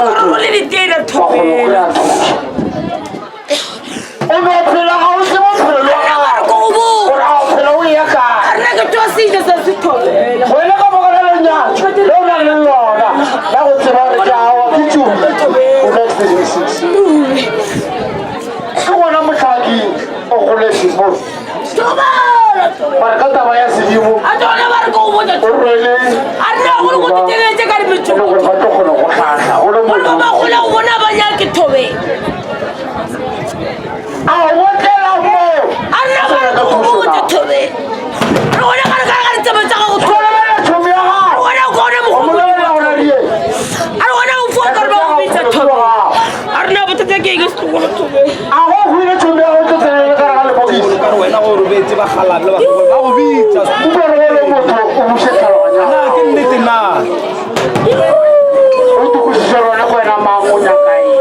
motho le ditena makgolokgolo thobela a thuša o no phela ga o se bophelo bja gago ko go bo gore a o phela o ya kae nna ke tlo se ile se se thobela wena ka baka la lenyatšo le o nang le lona la go tseba gore ke awa ke tšume o ne 36 ke gona mohlaki o goletse mo thobela mare ka taba ya sedimo a tsone ba re ko go botsa o rwele a nna gore go diteletse ka e le dimetso gore ba tlo kgona go tlhahla o le ba motho ba gola go bona ba nyake thobela a otlela mo a nna ba re ko go botsa thobela re gona ka re ka ga ditsebe tsa gago thobela lebelela tšhomi ya gago gona gona o mo lebelela mogolo gore rie a re gona o foa ka re ba go bitsa thobela a re na bothata ke eng setlogolo thobela a go hwile tšhomi ya gago tlo tsenele ka re ga lepokisi ka re wena go robetse ba galabe le bagolo ba go bitsa utlwa gore o le motho o buše tlhaloganya na ke nnete na o tukosiše rone go wena mang o nyaka eng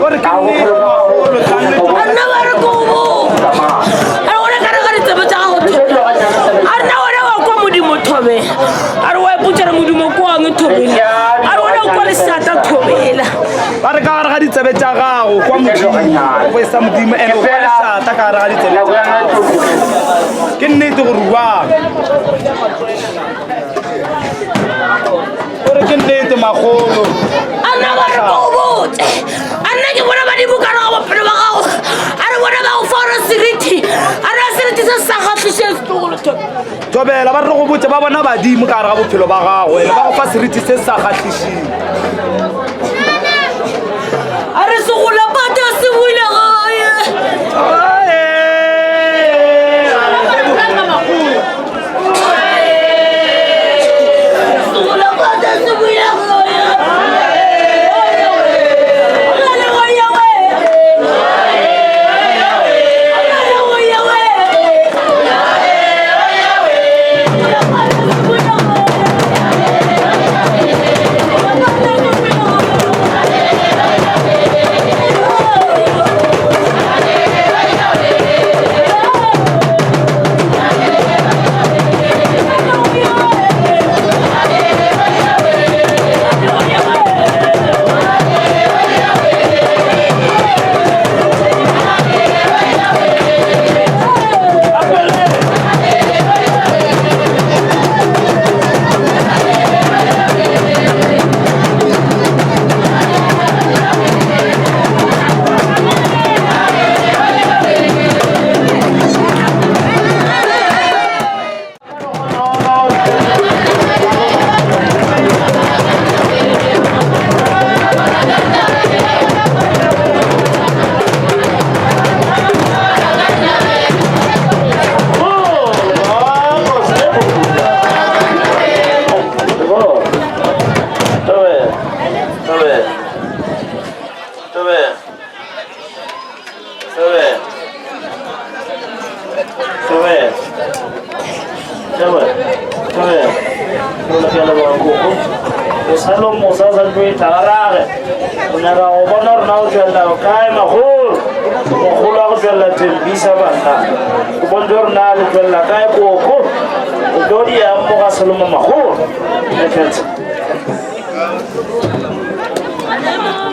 o re ke nnete bagolo tlang le a nna ba re ko go a re gona ka re ga ditsebe tsa gago thobela a re na wena wa kwa modimo thobela a re wa ipotsa re modimo kwang thobela a re wena o kwa lesata thobela ba re ka gare ga ditsebe tša gago kwa modimo go sa modimo ene o kwa lesata ka gare ga ditsebe tša gago ke nnete gore bang o re ke nnete magolo a nna ba re ko botse a nna ke bona badimo ka ga bophelo ba gago a re bona ba go fa ora seriti a re seriti se sa kgatlhiseng setlogolo thobela thobela ba re go botse ba bona badimo ka gare ga bophelo ba gago ene ba go fa seriti se sa kgatlhiseng a re segola pata se buile gae segola pata se buile gae O nyaka go bona gore na o tswelela kae magolo mogolo wa go tswelela thembisa banna o bontse gore na le tswelela kae koko o tlo di yang mo ga selomo magolo efetse Thank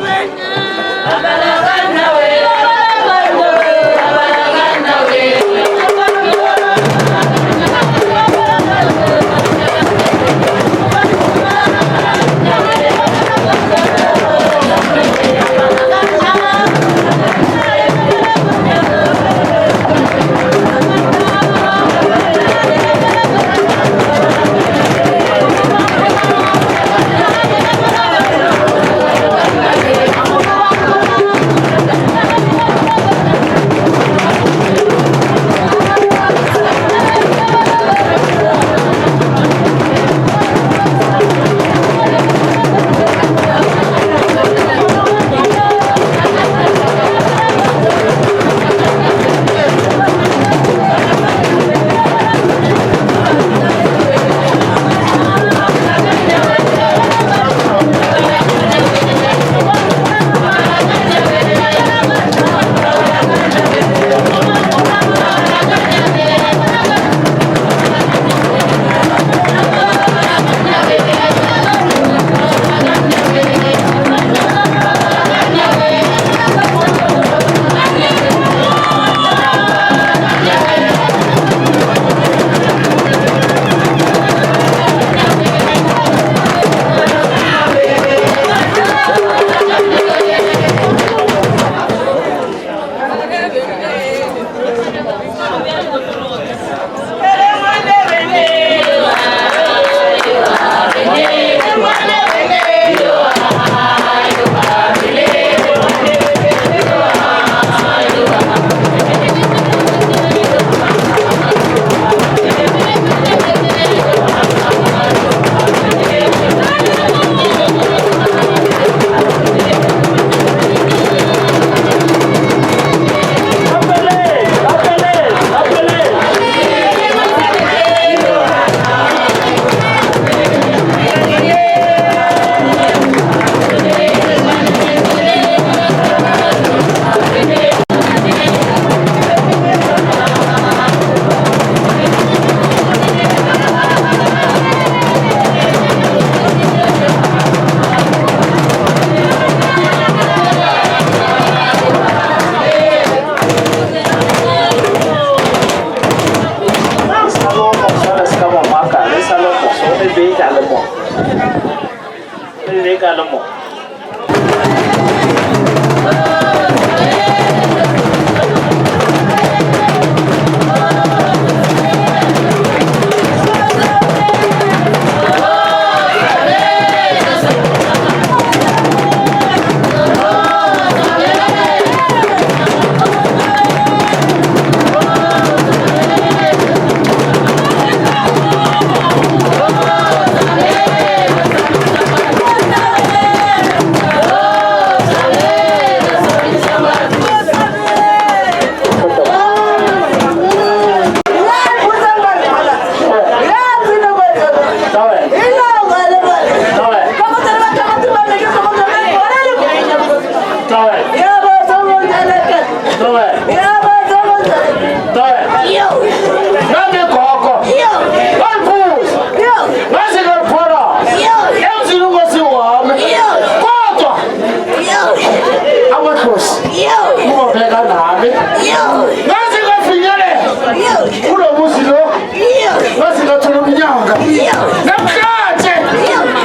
kangaka namhlanje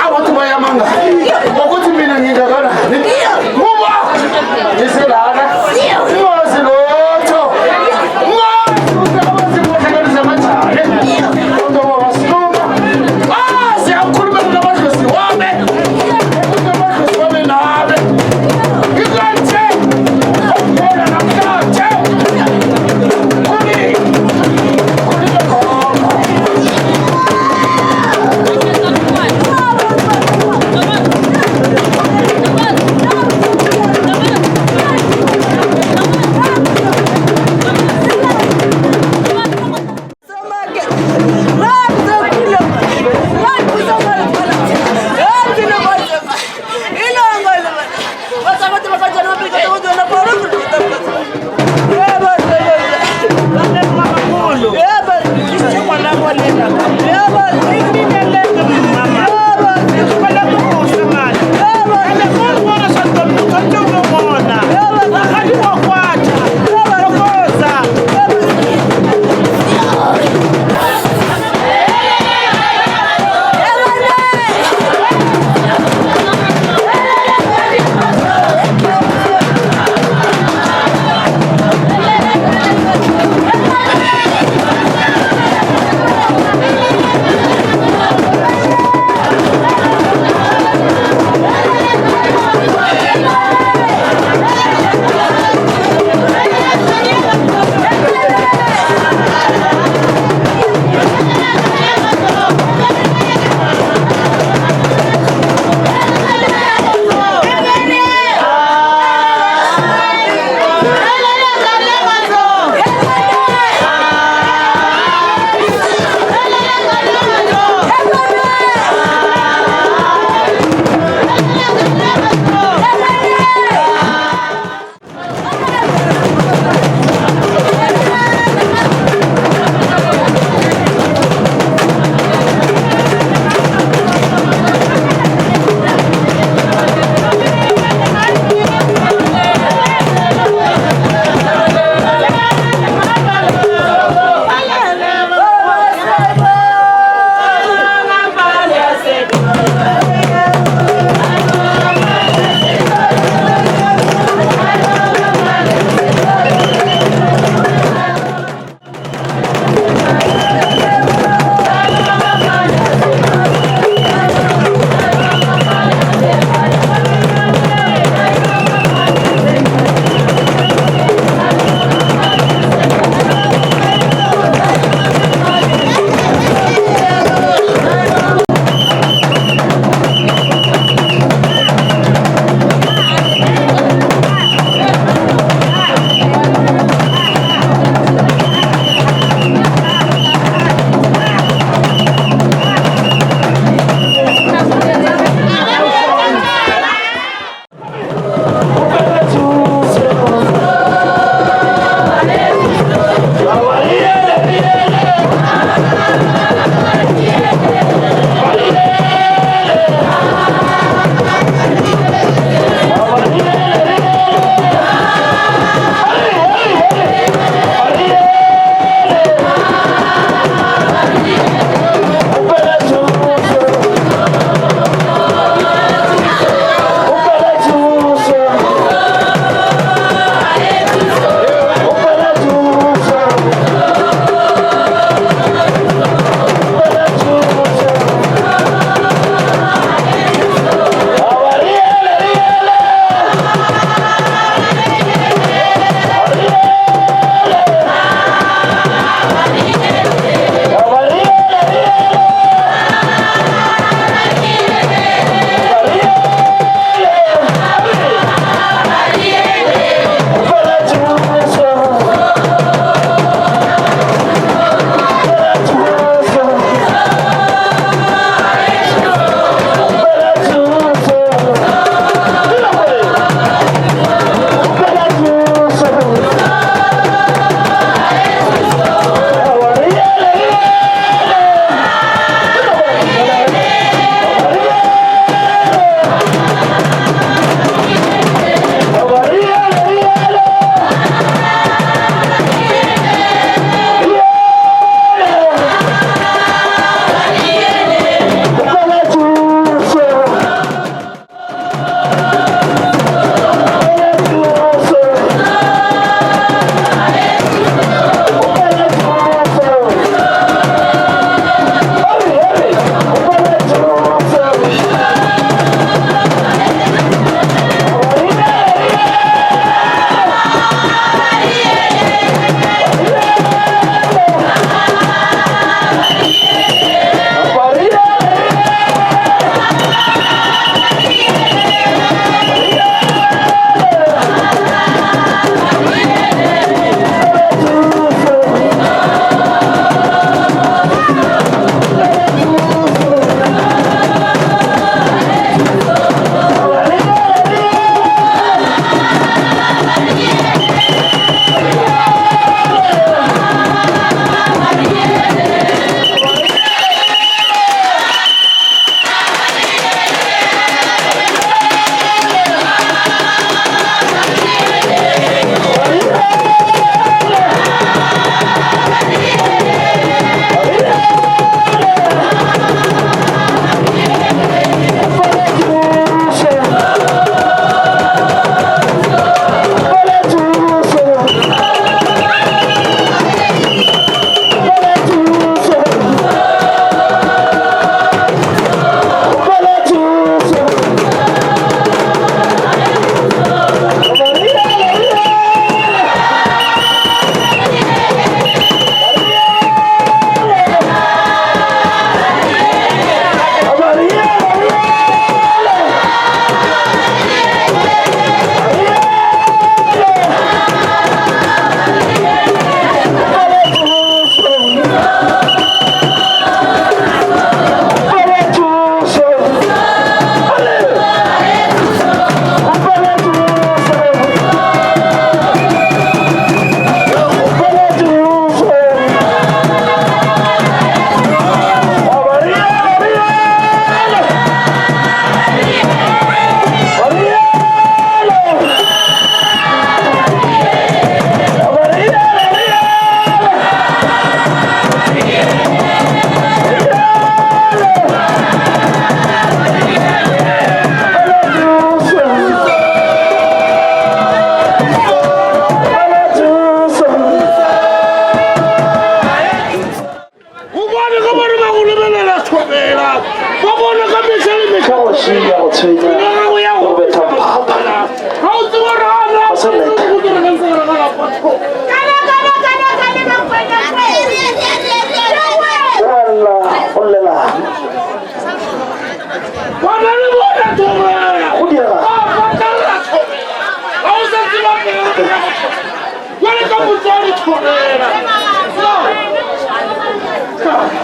abantu bayamangala ukuthi mina ngingakanani kuba ngiselana ngazi lutho ngazi ukuthi abazibonakaliza kanjani kodwa wasiluma aze akhulume namadlozi wami ukuthi amadlozi wami nami ngikanje okuphela namhlanje kuni kulile khona.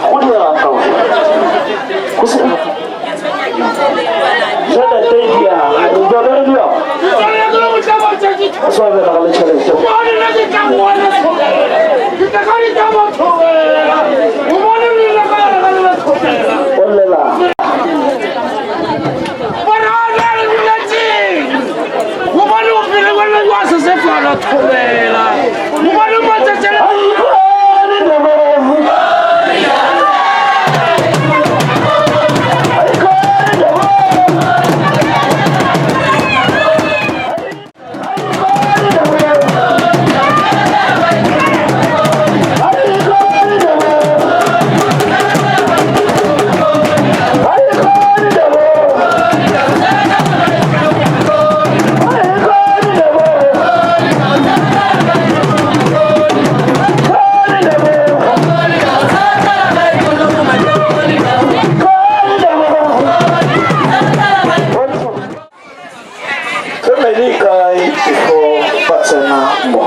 Go dira ka go se tšhelete e diang jone e diang o sa bela le tšhelete. O llela. Family kae before ba tsena mo?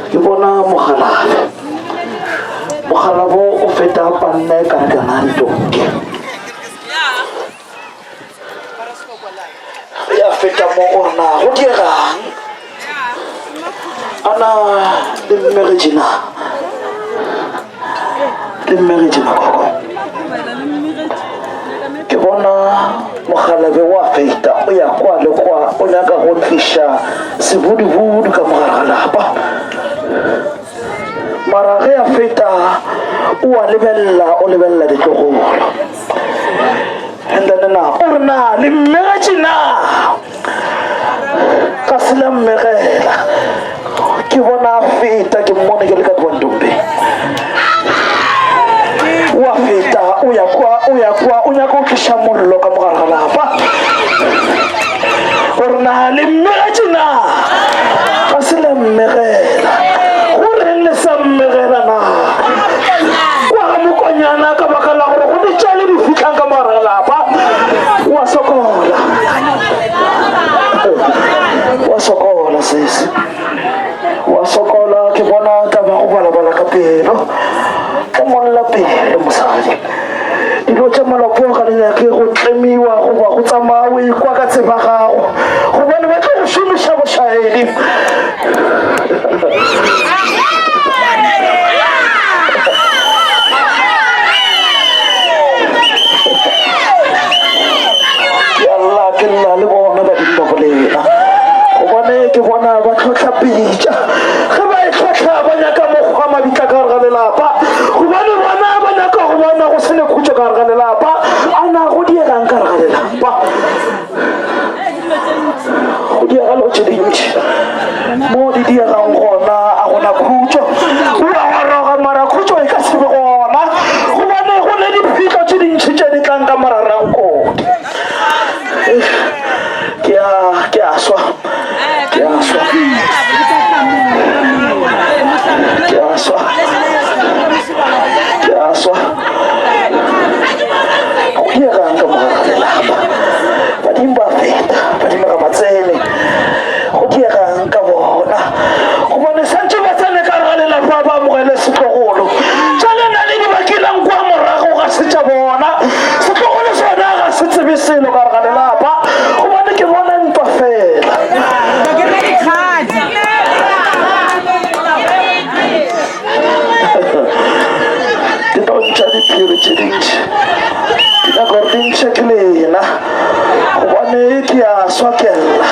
Ke bona mogalabe, mogalabo o feta panna e kare kana ditonke. Ya feta mo o rena go diegang ana le mmegetše na le mmegetše na koko. Ke bona mogalabe wa feta o ya kwa le kwa, o nyaka go tliša sebudubudu ka mogare ga lapa. Mara ge a feta o a lebelela, o lebelela ditlogolo. And then na o re na le mmegetše na ga se la mmegela. Ke bona a feta, ke mmone ke le ka kwa ntombe. Wa feta o ya kwa, o ya kwa, o nyaka go tliša mollo ka mogare ga lapa. O re na le mmegetše na ga se la mmegela. Go reng le sa mmegela na? Kwa ga mokonyana ka baka la gore go ditšale di fitlhang ka mogare ga lapa. Wa sokola, wa sokola sesi, wa sokola. Ke bona taba go balabala ka pelo, tla molla pelo mosadi. Dilo tša malapong ga di nyake go tlemiwa goba go tsamaya o ikwa ka tseba gago, gobane ba tlo go šomiša bošaedi. Yalla ke lla le bona badimo ba go lena, gobane ke bona ba tlhotlha pitša. Ge ba e tlhotlha ba nyaka mokgwa mabitla ka gare ga lelapa, gobane bona ba nyaka go bona go se ne khutšo ka gare ga lelapa. A na go diegang ka gare ga lelapa? Go diega lo tše dintši. Mo di diegang gona a gona khutšo. tše dintši di nyaka gore di ntšhe ke lena gobane ke a swa ke lla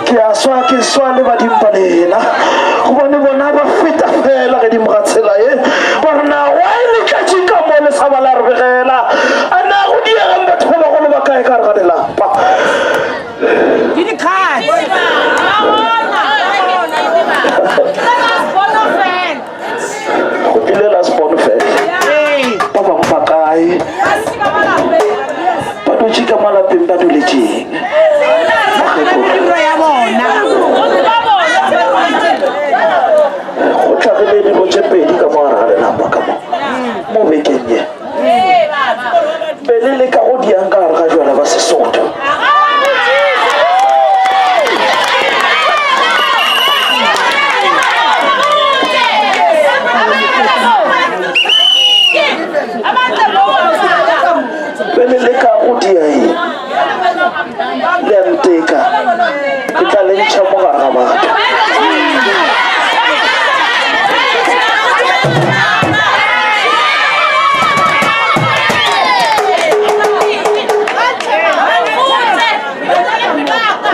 ke a swa ke swa le badimo ba lena gobane bona ba feta fela gedimo ga tsela ye ba re na why le tlatšeng ka mo le sa ba la re begela a na go diegang batho ba bagolo ba kae ka re ga lelapa Ke di-cards. Go tlile last born fela. Ba bangwe ba kae? Ba dutše ka malapeng ba duletšeng. Mediro ya bona. Go tlhagile dilo tše pedi ka mo gare ga lelapa ka mo mo bekeng ye. Be le leka go diang ka gare ga jwala ba Sesotho. Be le leka go dia eng? Le a nteka, ke tla le ntšha mo gare ga batho.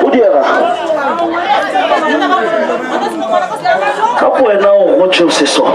Go diega ka wena o gotše o se so.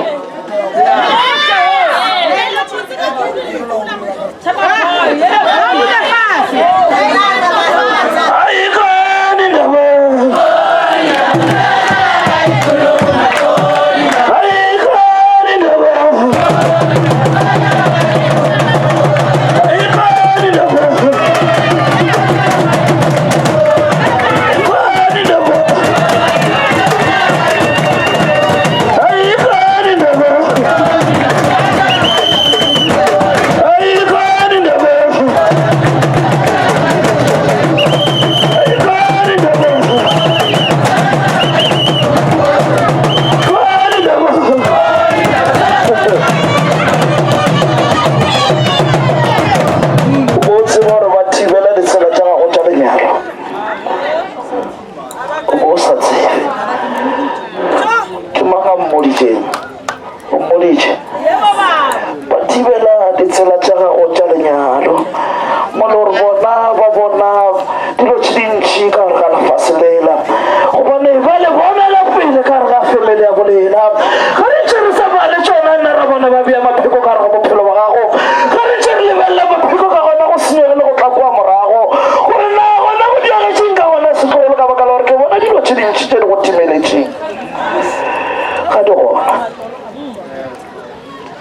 O tseba gore ba thibela ditsela tša gago tša lenyalo o bo o sa tsebe ke mang a mmoditšeng o mmoditše ba thibela ditsela tša gago tša lenyalo mo le gore bona ba bona dilo tše dintši ka gare ga lefase lela gobane ba le bonela pele ka gare ga family ya bolena ga re tše re sa bale tšona nna ra bona ba bea mapheko ka gare ga bophelo ba gago ga re tše re lebelela mapheko ka gona go senyege le go tla kua morago gore na gona go diagetšeng ka gona setlogolo ka baka la gore ke bona dilo tše dintši tše di go timeletšeng ga di gona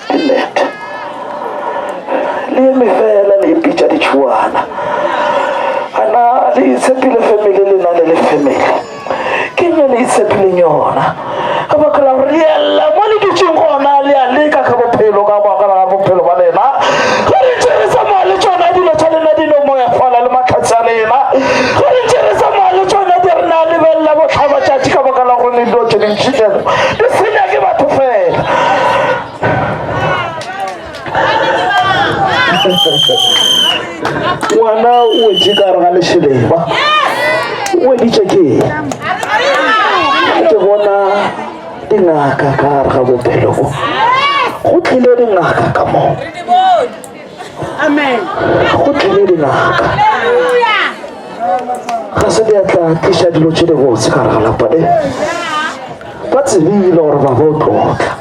ke nnete le eme fela le ipitša ditšhuana ana le itshepile family le na le le family ke nye le itshepileng yona ka baka la gore ella mo le dutšeng gona le a leka ka bophelo ka baka la bophelo ba lena ge re ntse re tsamaya le tšona dilo tša lena di no moyafala le matlhatsi a lena ge re ntse re tsamaya le tšona di re na lebelela botlhabatšatši ka baka la gore le dilo tše dintši jalo di senya ke batho fela ngwana o wetše ka gare ga lešeleba o weditše ke ke bona dingaka ka gare ga bophelo bo go tlile dingaka ka mo go tlile dingaka ga se di a tla tliša dilo tše dibotse ka gare ga lapa le ba tsebile gore ba bo tlotla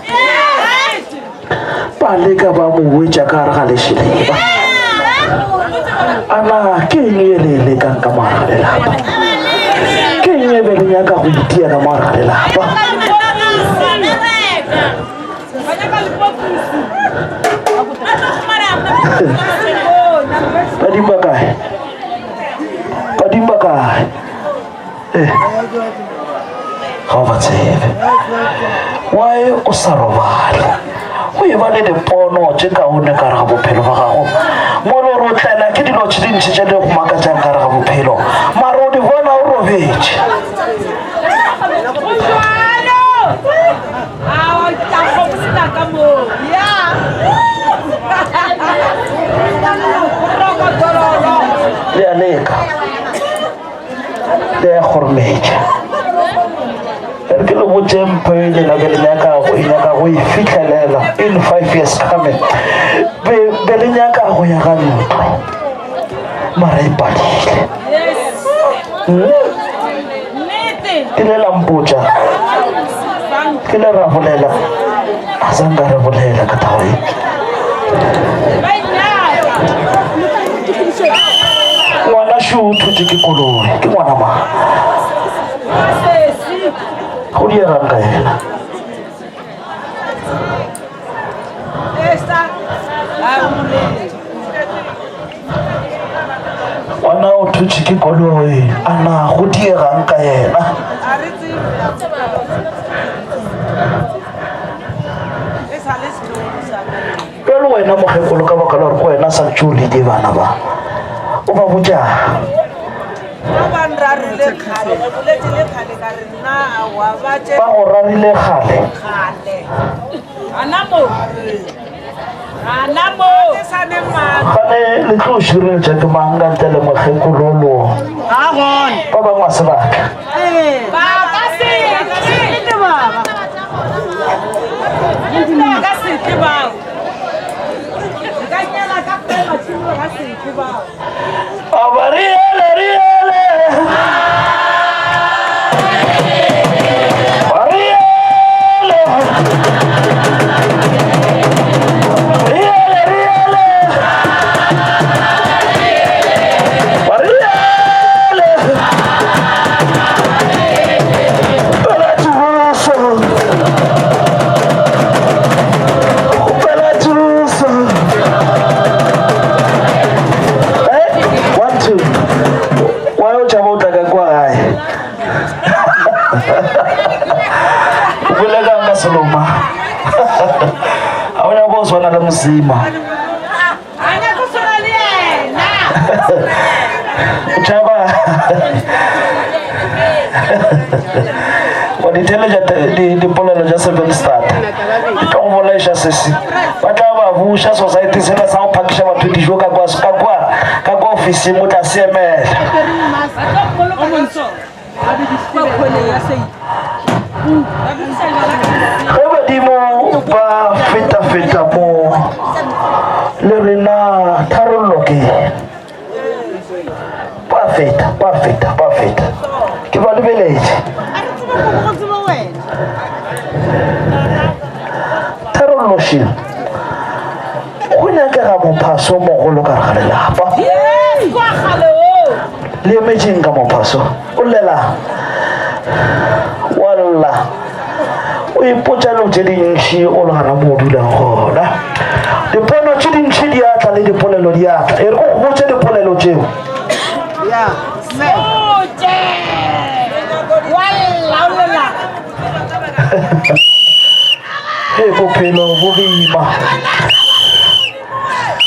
ba leka ba mo wetša ka gare ga lešeleba ana ke eng e le e lekang ka mogare ga lelapa ke eng e be le nyaka go itia ka mogare ga lelapa badimo ba kae badimo ba kae Eh. ga o ba tsebe why o sa robale o e ba le dipono tše kaone ka re ga bophelo ba gago mo le gore o tlela ke dilo tše dintši tše di go makatšang ka re ga bophelo mare o di bona o robetše le a leka Le a kgorometša. E re ke le botšeng mpho e lena be le nyaka go e nyaka go e fihlelela in five years coming be be le nyaka go ya ga ntlo mara e padile hmm? ke le la mpotša ke le ra bolela a sa nka re bolela ka taba e ngwana šo o thotse ke koloi ke ngwana mang go diegang ka yena ngwana o thutše ke koloi a na go diegang ka yena bjalo wena mokgekolo ka baka la gore ko wena sa ntse o lede bana ba o ba botjang ba go rarile kgale gane le tlo šireletša ke mang ka ntle le mokgekololo ba bangwe a se batla Abariele, riele. Ariele. Riele, riele. Ariele. Pela thuso. Pela thuso. Eh? One, two. Why o tšhaba o tla ka kwa gae? O bolela ka seloma. Ga o nyako go swana le mosima. O tšhaba wa di theletša dipolelo tša seven start di tlo go bolaiša sesi ba tla ba buša society sela sa go phakiša batho dijo ka kwa ka kwa ka kwa ofising o tla se emela ge badimo ba feta-feta mo le rena tharollo ke ba feta ba feta ba feta ke ba lebeletše tharolloši go nyakega mophaso mogolo ka re ga lelapa le emetšeng ka mophaso o llela wa lla o ipotša dilo tše dintši o le gana mo o dulang gona dipono tše dintši di atla le dipolelo di atla e re go botše dipolelo tšeo Ee, bophelo bo boima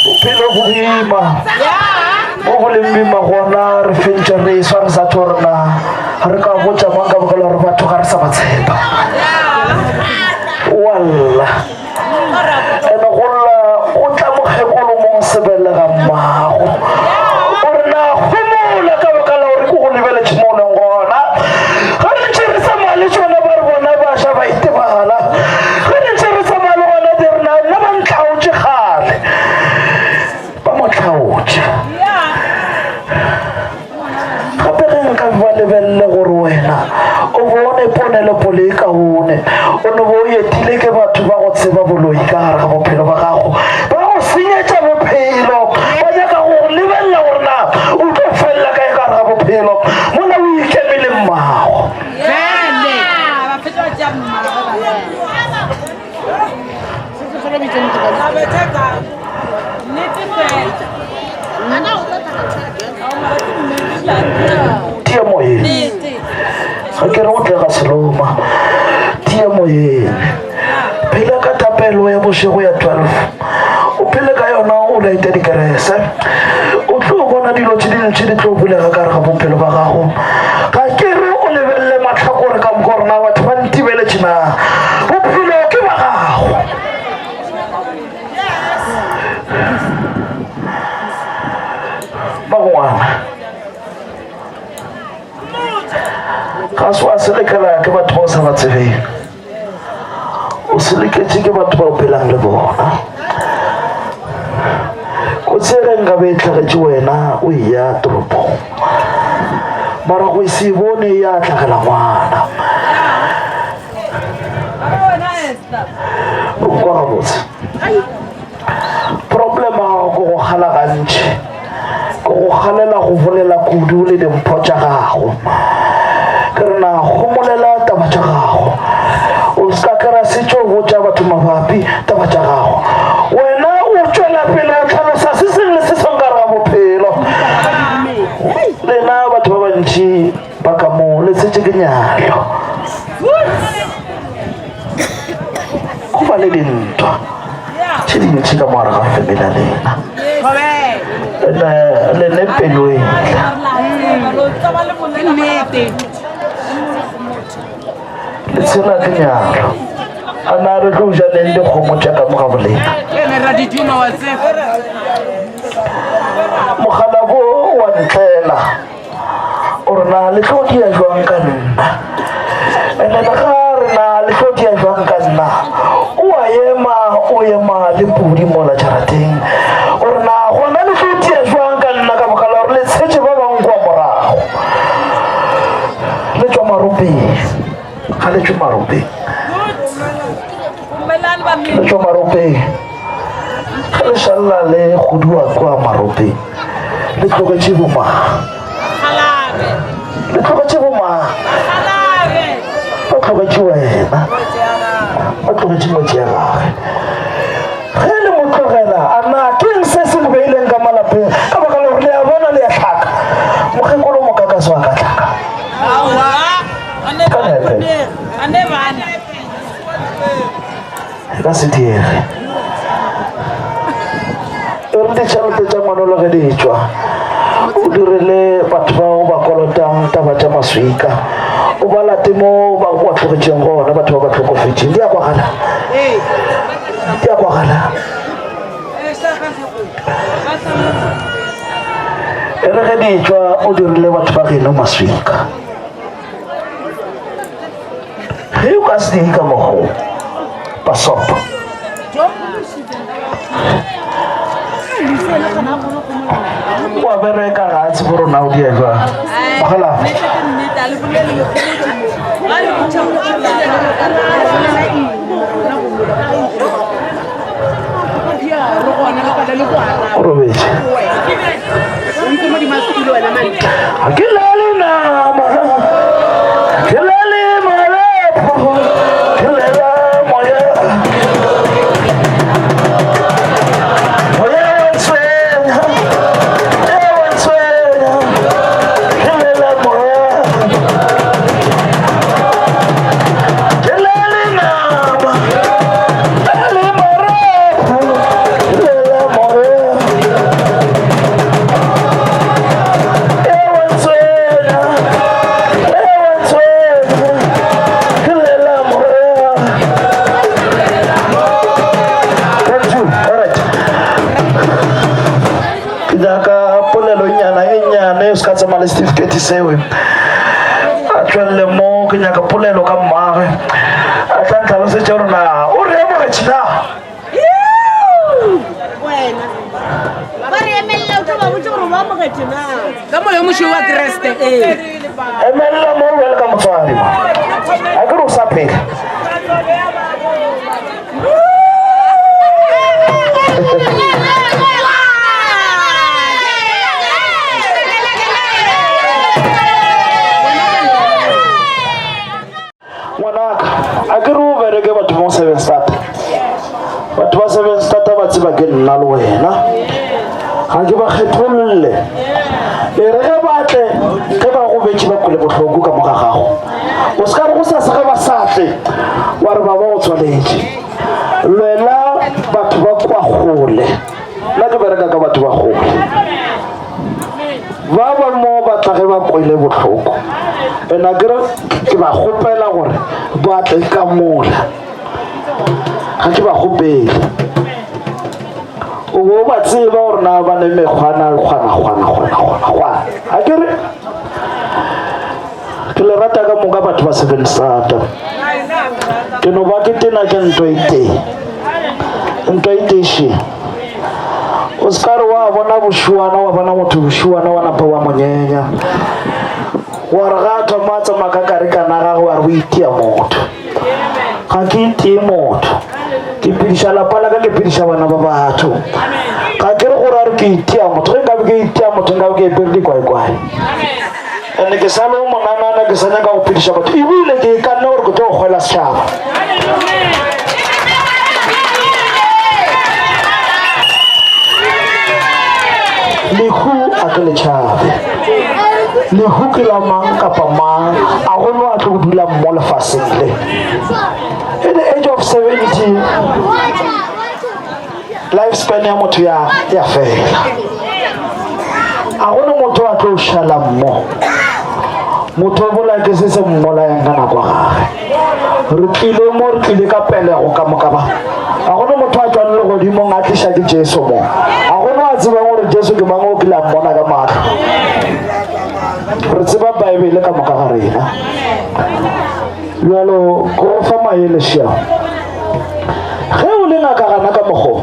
bophelo bo boima mo go leng boima gona re fentše re swa re sa tho rena re ka botša mang ka baka la gore batho ga re sa ba tshepa wa lla ene go lla o tla mokgekolo mong sebelega mmago o re na gomola ka baka la gore ke go lebeletše mo o leng gona ge re ntše re tsamaya le tšona ba re bona baša ba itebala ge re ntše re tsamaya le gona di re na nna ba ntlhaotše kgale ba mo tlhaotše gape ge nka ba lebelele gore wena o bone ponelepole e kaone o ne bo o etile ke batho ba go tseba boloi ka gare ga bophelo ba gago ba go senyetša bophelo ba nyaka go go lebelela gore na o tlo felela kae ka gare ga bophelo mola o ikemele mmago Tie moyeng ga ke re o tlega seloma tie moyeng phela ka thapelo ya bošego ya 12 o phele ka yona o laete dikerese o tlo bona dilo tše dintši di tlo bulega ka re ga bophelo ba gago ga ke re o lebelele matlhakore ka moka gore na batho ba ntibeletše na bophelo ke ba gago ba ngwana ga se wa selekela ke batho ba o sa ba tsebeng. Kotsi ke batho ba o phelang le bona. Kotsi e ge nkabe e hlagetše wena o eya toropong. Mara go se e bone ya hlagela ngwana. O nkwa gabotse. Problem ya gago ke go kgala gantši. Ke go kgalela go bolela kudu le dimpho tša gago. Ke re na homolela taba tša gago. O se ka kera setšo botša batho mabapi taba tša gago. Wena o tšwela pele o hlalosa se sengwe le se sengwe ka gare ga bophelo. Lena batho ba bantši ba ka mo le tshetše ke nyalo. Go ba le dintwa tše dintši ka mo gare ga family ya lena. Ene le ne pelo e ntle. Le tshela ke nyalo. A na re tlo ja neng dikgomo tša ka mo ga bolena. Mokgalabo wa ntlela. O re na le tlo dia jwang ka nna? Ene le ga re na le tlo dia jwang ka nna? O a ema, o ema le pudi mola jarateng. O re na gona le tlo dia jwang ka nna ka baka la gore le tshetše ba bangwe kwa morago. Le tšwa maropeng. Ga le tšwe maropeng. Le tšwa maropeng. Ge le šalela le goduwa kwa maropeng, le tlogetše bomang? Le tlogetše bomang? Ba tlogetše wena, ba tlogetše ngwetši ya gage. Ge le mo tlogela, a na keng se se mo beileng ka malapeng? Ka baka la gore le a bona le a hlaka. Mokgekolo Mokakaso a ka hlaka. Ka nepe. E ka se diege. E re ditšhelete tša ngwanolo ge di tšwa, o direle batho bao ba kolotang taba tša maswika, o ba late mo ba ba tlogetšeng gona, batho ba ba hlokofetšeng. Di a kwagala? Di a kwagala? E re ge di tšwa, o dirile batho ba geno maswika. Ge o ka se dire ka mokgwa wo, pasopa. Wa bereka ga a tsebe gore na o dia jwang. Mogala. O robetše. Ga ke lale nama, ke lale marapo, ke lela moya. Moya wa ntshwenya, moya wa ntshwenya, ke lela moya. Ke lale nama, lale marapo, ke lela moya. Ke nyaka polelonyana e nnyane o se ka tsamaya le certificate seo a tswelele mo ke nyaka polelo ka mmagwe a tla ntlhalosetša gore na o re amogetše na ka moya mošweu wa kreste emelela mo bjale ka motswadi a ke re o sa phela Ngwanaka, a ke re o bereke batho mo Sevenstata. Batho ba Sevenstata ba tseba ke nna le wena. Ga ke ba kgetholle. E re ge ba tle, ge ba go betše ba kwele bohloko ka mo ga gago. O se ka re go sasa ge ba sa tle, wa re baba o tswaletše. Lwela batho ba kwa kgole. Nna ke bereka ka batho ba kgole. Ba ba mo ba tla ge ba kwele bohloko. And a ke re ke ba kgopela gore ba tle ka mola. Ga ke ba kgopele. O bo ba tseba gore na ba ne mekgwa na kgwana kgwana kgwana kgwana kgwana. A ke re ke le rata ka moka batho ba Seven Sata. Ke no ba ke tena ke ntwa e tee. Ntwa e tee še. O se ka re wa bona bošuana wa bona motho bošuana wa napa wa monyenya. Wa re ga a thoma a tsamaya ka karikana gagwe wa re o itia motho. Ga ke itie motho. Ke phediša lapa la ka ke phediša bana ba batho. Ga ke re gore a re ke itia motho. Ge nkabe ke itia motho nkabe ke epere dikwaekwae. Ande ke sa le o monanana ke sa nyaka go phediša batho ebile ke ikanne gore ke tlo go kgwela setšhaba. Lehu a ke le tšhabe. Lehu ke la mang kapa mang a go no a tlo go dula mo lefaseng le. At the age of 70 lifespan ya motho ya ya fela a gone motho a tlo šala mmo motho o bolaya ke se se mmolayang ka nako gage re tlile mo re tlile ka pelego ka moka ba a gone motho a tswang legodimong a tliša ke jesu mo a gone a tsebang gore jesu ke mang o kile a mmona ka matlho re tseba baebele ka moka ga rena bjalo ko go fa maele šea Ge o le ngaka gana ka mokgo,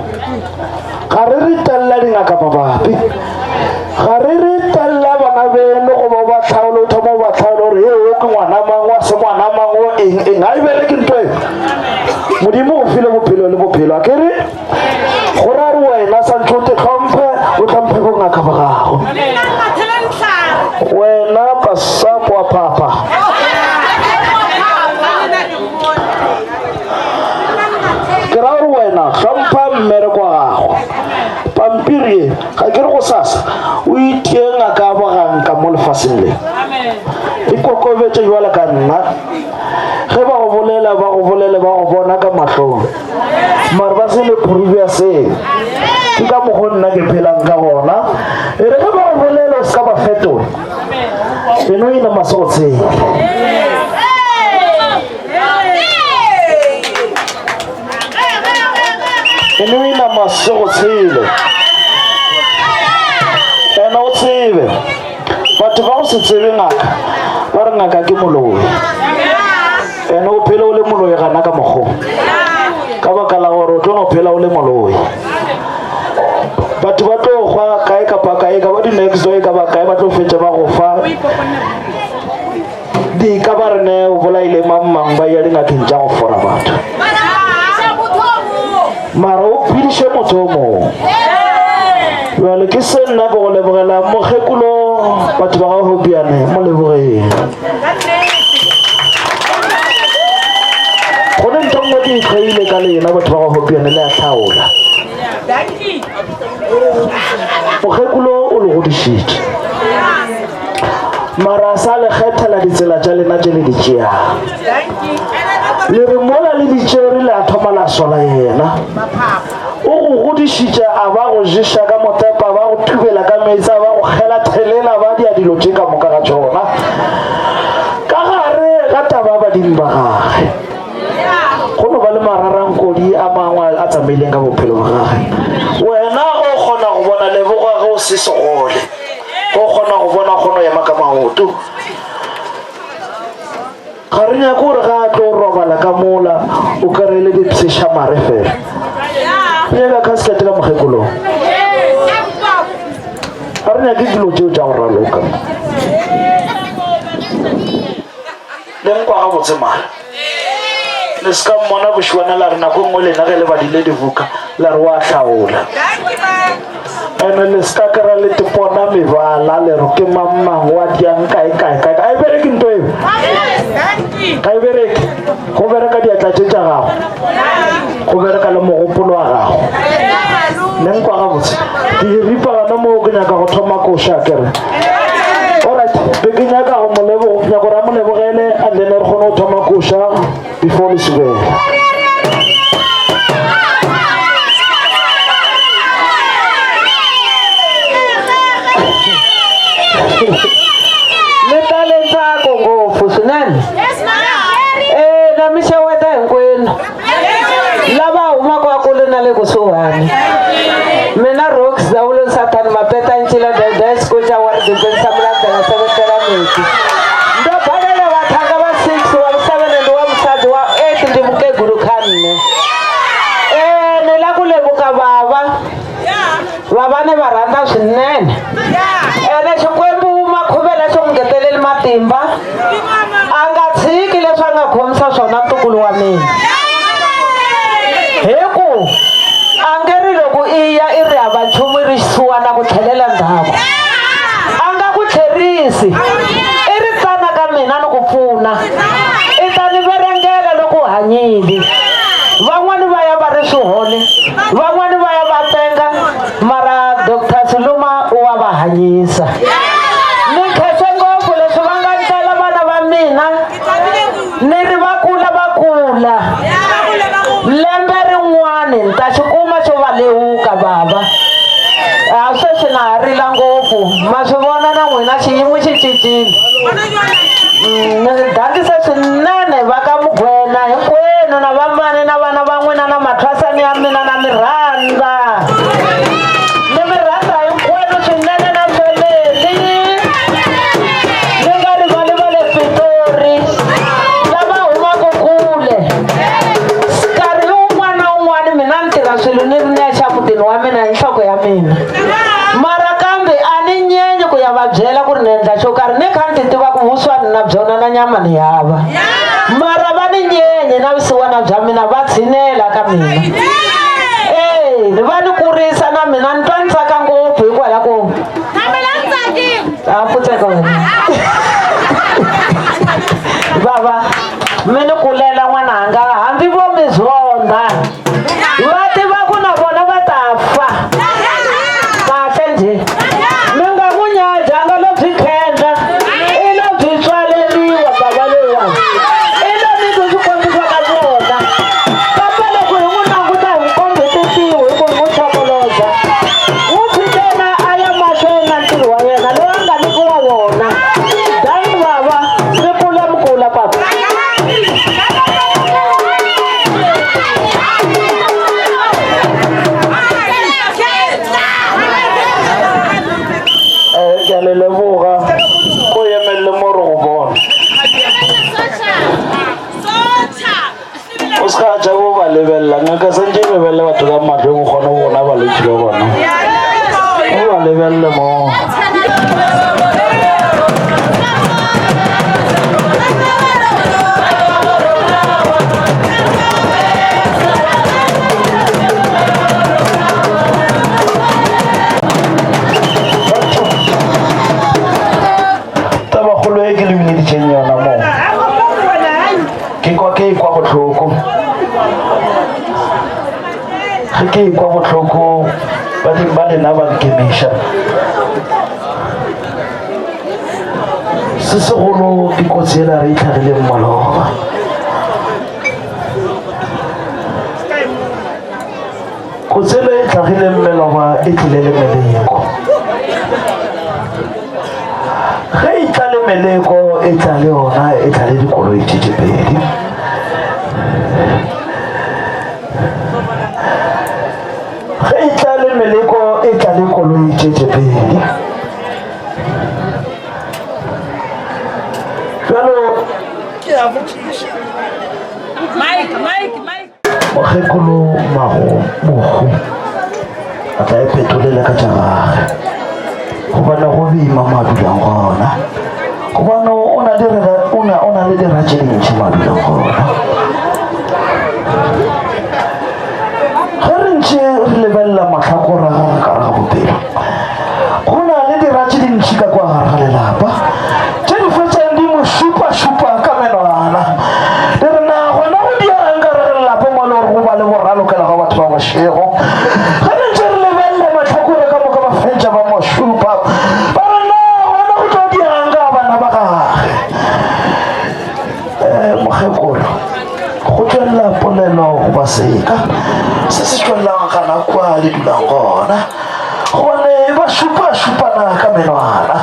ga re re tella dingaka mabapi, ga re re tella bana beno goba o ba tlhaole, o thoma o ba tlhaole gore e o ke ngwana mang wa se ngwana mang o eng eng, ga e bereke ntho e. Modimo o file bophelo le bophelo, a ke re go ra re wena santse o te tlhomphe, o tlhomphe bongaka ba gago. Wena pasapo wa phapha. Ke ra gore wena hlompha mmereko wa gago. Pampiri ye ga ke re go sasa o itie ngaka ya boganka mo lefaseng le. Ikokobetše jwalo ka nna. Ge ba go bolela ba go bolele ba go bona ka mahlong. Mare ba se le proof ya seo. Ke ka mokgo nna ke phelang ka gona. E re ge ba go bolela o se ka ba fetola. E no ina masogo tshele. E no ina masego tshele. Ena o tsebe. Batho ba go se tsebe ngaka ba re ngaka ke moloi. Ene o phele o le moloi gana ka mokgo. Ka baka la gore o tlo no phela o le moloi. Batho ba tlo gwa kae kapa kae ka ba di-next door e ka ba kae ba tlo fetša ba go fa Di ka ba re ne o bolaile mang mang ba ya dingakeng tša go fora batho. Mara o phediše motho o mongwe. Bjale ke se nna ke go lebogela mokgekolo batho ba ga Hopiane mo lebogeng. Go ne ntho nngwe ke itlhoile ka lena batho ba ga Hopiane le a hlaola. Mokgekolo o le godišitše. Mara a sa le kgethela ditsela tša lena tše le di tšeang. Le re mola le di tšere le a thoma la sola yena. O go godišitše a ba go ješa ka motepa, a ba go thubela ka meetse, a ba go kgela thelela, ba dia dilo tše ka moka ga tšona. Ka gare ga taba ya badimo ba gage. Go no ba le mararankodi a mangwe a tsamaileng ka bophelo ba gage. Wena o kgona go bona leboga ge o se segole. Go kgona go bona kgono ema ka maoto. Ga re nyake gore ga a tlo robala ka mola o kry le dipshešamare fela. Re nyaka casket ka mokgekolong. Ga re nyake dilo tšeo tša go raloka. Le nkwa gabotse mara. Le se ka mmona bošuana la re nako e nngwe lena ge le badile dibuka la re wa hlaola. Ene le se ka kry-a le tepona mebala le re ke mang mang wa diang kae kae kae. Ga e bereke nto eo. Ga e bereke. Go bereka diatla tše tša gago. Go bereka le mogopolo wa gago. Ne nkwa gabotse. Ke ripa gona moo ke nyaka go thoma koša kere. Alright, be ke nyaka go mo leboga, ke nyaka gore a mo lebogele and then re kgone go thoma koša before le subela. Ni tale ntsako ngopfu swinene e na mi xeweta hinkwenu lava humaka a kule na le kusuhani mina rocks dawulo sathani mapeta ncila dada xikoxa wa ridibeni mulandzela sevetela miti ndo balele vathanga va 6 wa vu 7 ndi wa musadi wa 8 ndi muke Vava ni va rhandza swinene. Ene Xikwembu Makhuvela xi n'wi ngeteleli matimba. A nga tshiki leswi a nga khomisa swona ntukulu wa mina. Hi ku a nge ri loko i ya i ri hava nchumu i ri xisiwana ku tlhelela ndzhaku. A nga ku tlherisi. I ri tsana ka mina ni ku pfuna. I ta ni verengela loko u hanyile. Van'wani va ya va ri swihole, van'wani va ya va penga, mara Doctor Siluma wa va hanyisa. Ni khense ngopfu leswi va nga ndlela vana va mina ni ri va kula va kula. Lembe rin'wani ni ta xi kuma xo va lewuka bava. A sweswi na ha rila ngopfu, ma swi vona na n'wina xiyimo xi cincile. Ni gangise swinene va ka Mugwena hinkwenu na vamani na vana va n'wina na mathwasani ya mina na mi rhandza. Ni mi rhandza hinkwenu swinene na family. Ni nga rivali va le Pitori lava humaka kule. Nkarhi wun'wana na wun'wana mina ni tirha swilo ni ri nexe emutini wa mina hi nhloko ya mina. Mara kambe a ni nyenyi ku ya va byela ku ri ni endla xo karhi ni kha ni ti tiva ku vuswa ni na byona na nyama ni hava. Mara va ni nyenye na vusiwana bya mina va tshinela ka mina. Ee, va ni kurisa na mina ni twa ni tsaka ngopfu hikwalaho ko a pfutseka wena. Bava mi ni kulela n'wananga hambi vo mi zonda. Va tiva ku na vona va ta fa. Kahle njhe. Mi nga n'wi nyaji a nga lo byi khendla. I lo byi tswaleriwa bava loyiwani. I lo mi byi swikwembu swa ka vona. Kambe loko hi n'wi languta hi n'wi kombe tintiho hi ku hi n'wi chokoloza. N'wi tshikena a ya mahlweni na ntirho wa yena lowu a nga nyikiwa wona. Danki bava, mi kula mi kula papa. Eh, ke a le leboga ko emelele mo re go bona o se ka ja bo ba lebelela ngaka santse e lebelele batho ka matlhong o kgone go bona balwetse ba bona o ba lebelele mo. Tabakgolo e ke le bileditšeng yona mo ke kwa ke kwa bohloko ge ke kwa bohloko badimo ba lena ba nkemiša se segolo ke kotsi ela re itlhagileng maloba kotsi ela e tlhagileng meloba e tlile le meleko ge e tla le meleko e tla le yona e tla le dikoloi tše tše pedi Ge e tla le meleko e tla le koloi tše tše pedi. Bjalo mokgekolo mago mohu a tla e phetolela ka tša gage gobane go boima mo a dulang gona gobane o na le o na o na le dira tše dintši mo a dulang gona. Ge re ntše re lebelela mahlakore a gagwe ka gare ga bophelo, go na le dira tše dintši ka kua gare ga lelapa tše di fetšang di mo šupa-šupa ka menwana. Di re, Na gona go diagang ka gare ga lelapa mo e le gore go ba le boralokela ga batho ba bošego? Ge re ntše re lebelela mahlakore ka moka ba fetša ba mo šupa, ba re, Na gona go tlo diagang ka bana ba gage? Eh, mokgekolo go tšwelela polelo goba seka se se tšwelelang gana kwa le dulang gona gobane ba šupa-šupana ka menwana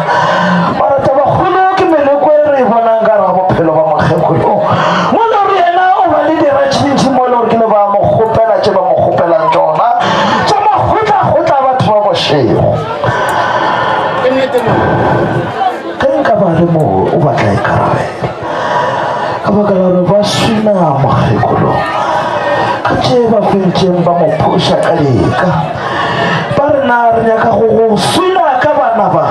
mara tabakgolo ke meleko e re e bonang ka ra bophelo ba mokgekolo mo le gore yena o ba le dira tšhintšhi mo le gore ke le ba mo kgopela tše ba mo kgopelang tšona tša makgotlakgotla batho ba bošego Ge nka ba le moo o batla ikarabela ka baka la gore ba swina mokgekolo ka tše ba fentšeng ba mo phoša ka dika ba re na. rena re nyaka go go swina ka bana ba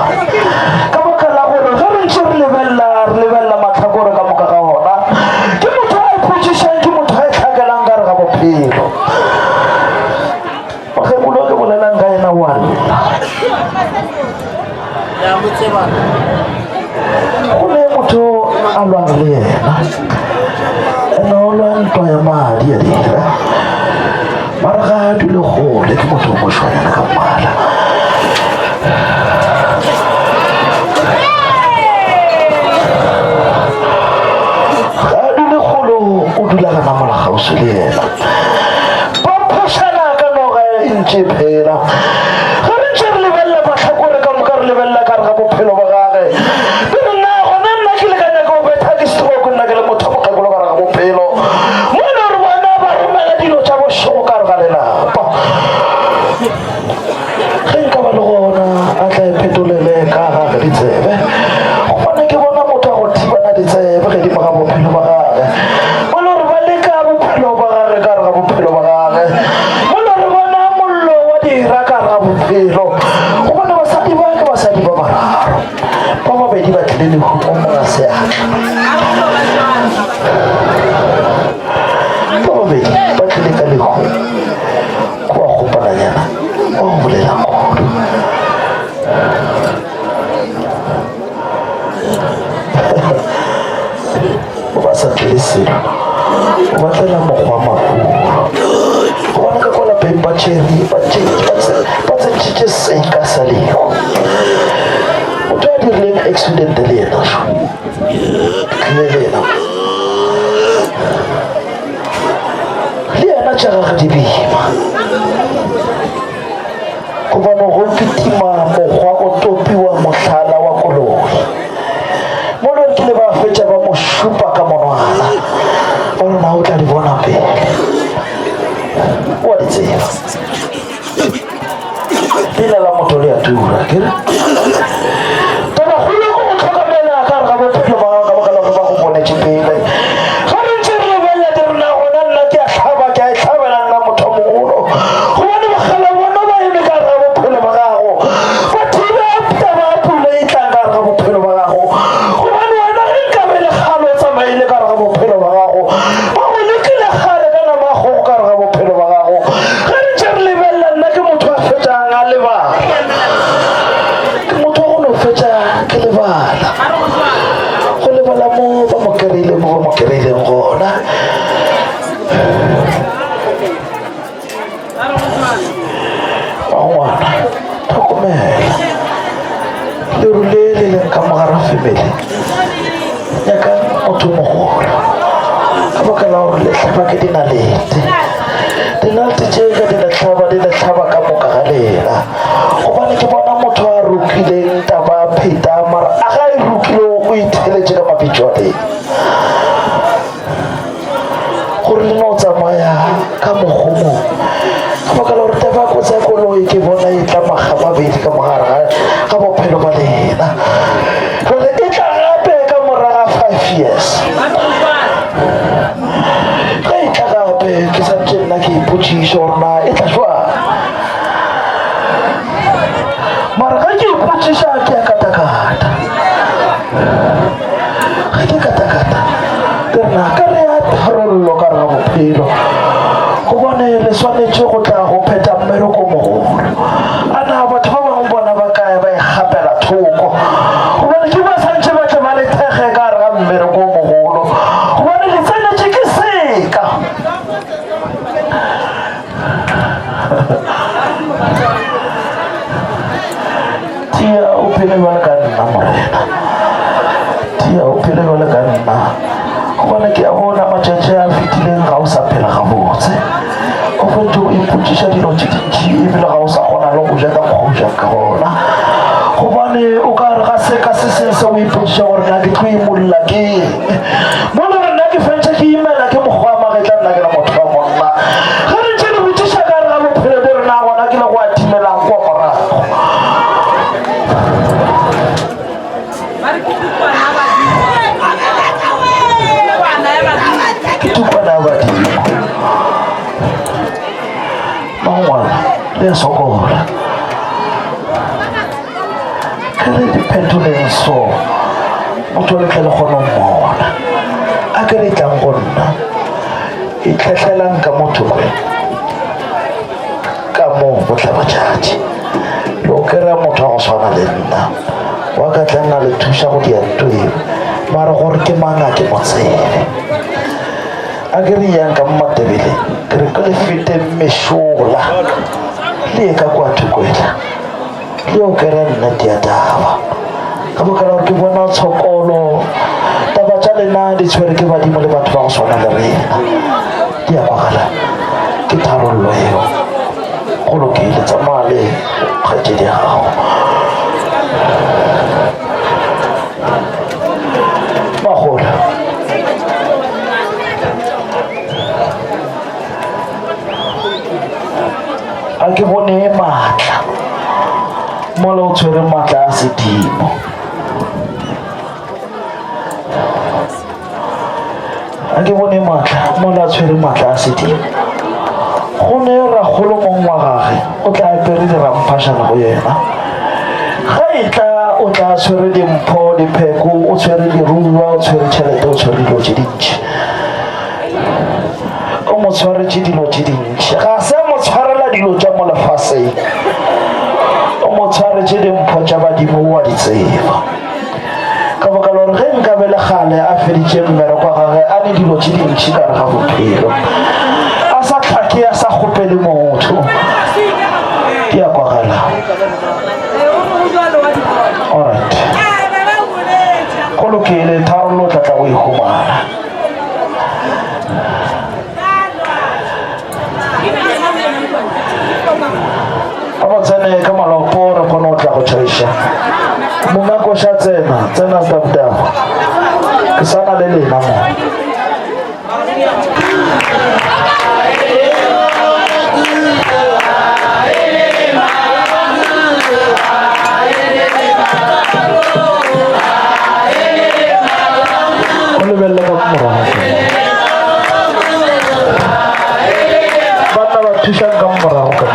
ka baka la gore ge re ntše re lebelela re lebelela mahlakore ka moka ga ona ke motho a ipotšišang ke motho a e hlakelang ka re ga bophelo mokgekolo ke bolelang ka yena wa lla go ne motho a lwang le yena ene o lwa ntwa ya madi a dira mara ga a dule gole ke motho o mošwanyana ka mmala ga a dule golo o dula gana mola gausi le yena ba phošana ka noga e ntše phela ge re ntše re lebelela mahlakore ka moka re lebelela ka re ga bophelo ba gage be re na gona nna ke le ka nyaka go betha ke stroke nna ke le motho mokgekolo ka re ga bophelo mo e le gore bona ba romela dilo tša bošego ka re ga lelapa ge nka ba le gona a tla e phetolele ka gage ditsebe gobane ke bona motho a go thibana ditsebe gedimo ga bophelo ba gage mo le gore ba leka bophelo ba gage ka re ga bophelo ba gage mo le re bona mollo wa dira ka re ga bophelo gobane basadi ba ke basadi ba bararo ba babedi ba tlile lehumo monga seatla ba babedi ba tlile ka lehumo kwa kgopalanyana wa go bolela kudu o ba sa tlele selo o ba tlela mokgwa makulu gobane ka kwa lapeng ba tšere ba tsentšhitše seka sa lehu motho a dirileng accident le yena šo tlile le yena le yena tša gage di boima gobane go kitima mokgwa o topiwa mohlala wa koloi mo le kile ba fetša ba mo šupa ka monwana ba rona o tla di bona pele wa di tseba leina la motho le a tura kere tabakgolo ko go tlhokomela ka re ga bophelo ba gago ka baka la gore ba go bonetše pele ga re ntse re lebelela di rena gona nna ke a hlaba ke a e hlabela nna motho mogolo gobane bogala bona ba eme ka re ga bophelo ba gago ba thiba taba ya pula e tlang ka re ga bophelo ba gago gobane wena ge nkabe le kgale o tsamaile ka re ga bophelo ba gago ba go lekile kgale ka nama ya kgogo ka re ga bophelo ba gago ge re ntse re lebelela nna ke motho a fetšang a lebala ke motho wa go no fetša ke lebala go lebala mo ba mo kry-ileng mo ba mo kry-ileng gona wa ngwana tlhokomela leru le le leng ka mogara family nyaka motho mogolo ka baka la gore le hlaba ke dinalete dinalete tše ka di le hlaba di le hlaba ka moka ga lena gobane ke bona motho a rokileng taba pheta mara a ga e rokile o itheletše ka mabitso a teng gore le no tsamaya ka mogomo ka baka la gore taba kotsi ya koloi ke bona e tla maga mabedi ka mogare ga bophelo ba lena jale e tla gape ka moraga five years ge e tla gape ke santse nna ke ipotšiša gore na e tla jwang mara ge ke ipotšiša ke ya katakata ge ke katakata ke re na ka re ya tharollo ka re ga bophelo gobane le swanetše go tla go phetha mmereko mogolo a na batho ba bangwe bona ba kae ba ikgapela thoko gobane ke ba santše ba tle ba le thekge ka gare ga mmereko o mogolo gobane le tsenetše ke seka Tia o phele bjale ka nna morena Tia o phele bjale ka nna gobane ke a bona matšatši a fetileng ga o sa phela gabotse o fentse o ipotšiša dilo tše dintši ebile ga o sa kgona le go ja ka mokgwa o jang ka gona gobane o ka re ga se ka se seng se o ipotšiša gore na ke tlo imolola ke eng mo le gore nna ke fentse ke imela ke mokgwa wa magetla nna ke le motho wa monna ge re ntse re botšiša ka re ga bophelo bo rena gona ke le go a timelang kwa morago ke tukwana ya badimo mangwana le sokola. Ge re di phetoleng so, motho le tle le kgone go mmona. A ke re tlang go nna, itlhehlelang ka mo thokwe, ka mo bohlabatšatši. Lo kry-a motho wa go swana le nna, wa ka tla nna le thuša go dia nto eo, mara gore ke mang a ke mo tsebe. A ke re yang ka mo Matebele, ke re ke le fete mešola, le ye ka kwa thokwela. Le yo kera nnete ya taba. Ka baka la gore ke bona tshokolo, taba tša lena di tshwere ke badimo le batho ba go swana le rena. Di a kwagala, ke tharollo eo. Go lokile, tsamaya le kgaetšedi ya gago. Bagolo. A ke bone maatla mola o tshwere maatla a sedimo. A ke bone maatla mola a tshwere maatla a sedimo. Go ne rakgolo mong wa gage o tla apere diramphašana go yena. Ga e tla o tla tshwere dimpho, dipheko, o tshwere diruiwa, o tshwere tšhelete, o tshwere dilo tše dintši. O mo tshwaretše dilo tše dintši. Ga se a mo tshwarela dilo tša mo lefaseng. O mo tshwaretše dimpho tša badimo o a di tseba. Ka baka la gore ge nkabe le kgale a feditše mmereko wa gage a ne dilo tše dintši ka gare ga bophelo. A sa hlake a sa kgopele motho. Di a kwagala. Alright. Go lokile, tharollo o tla tla o e humana. A ba tsene ka malopo re kgone go tla go tšhaiša. Monga koša tsena, tsena Stabutaba. Ke sa na le lena mo. O lebelele ka morago. Banna ba thušang ka morago ka.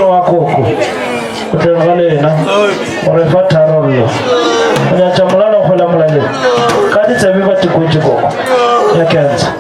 Wa koko o tleng ga lena o re fa tharollo o nyatša molala kgola molaleng ka ditsebe ba tikwetše koko ya cancer.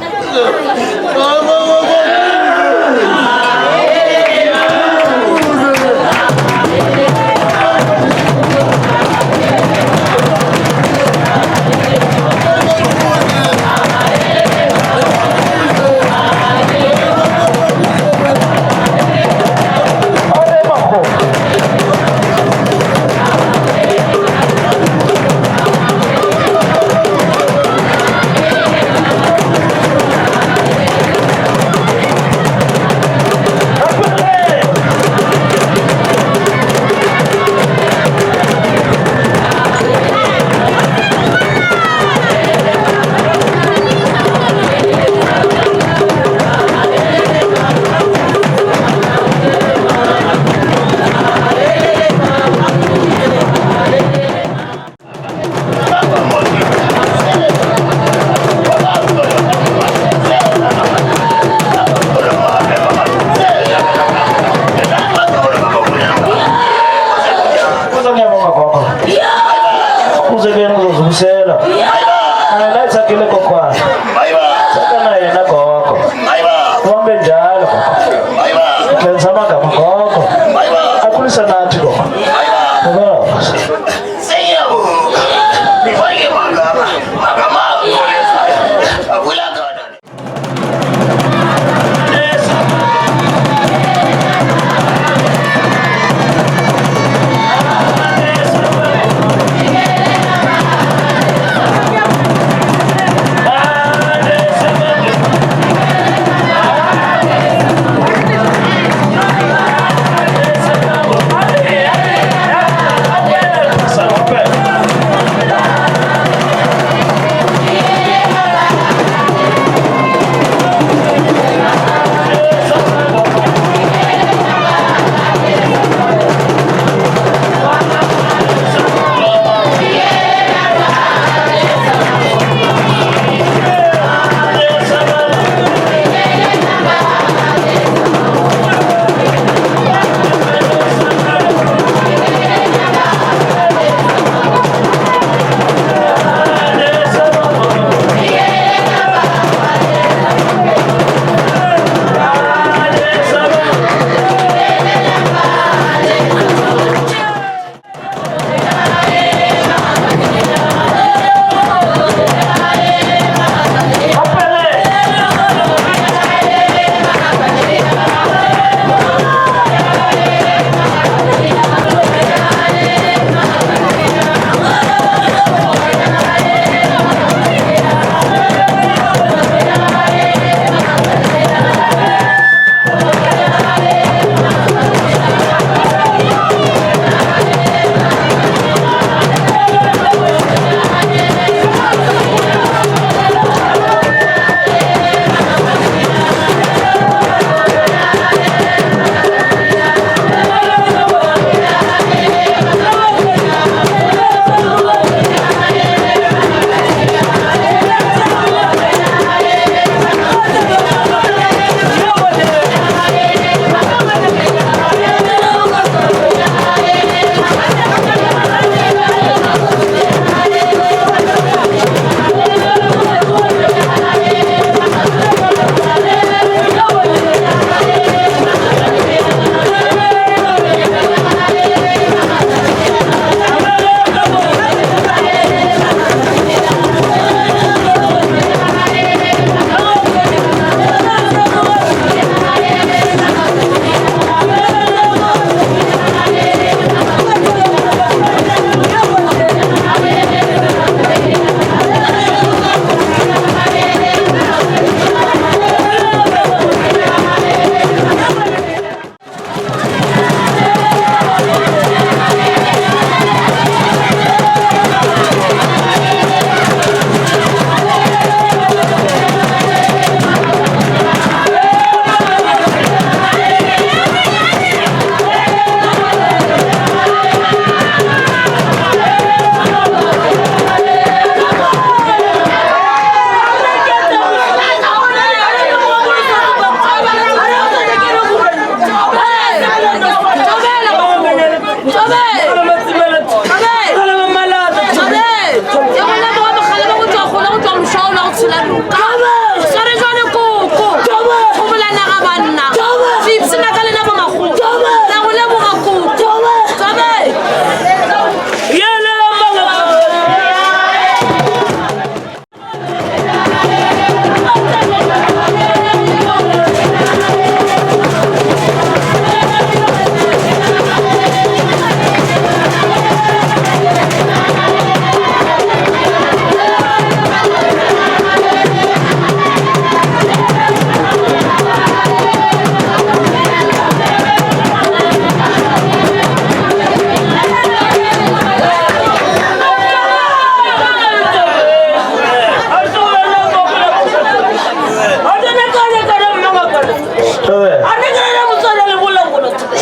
A ne ke re motswadi a le bolabola thobela.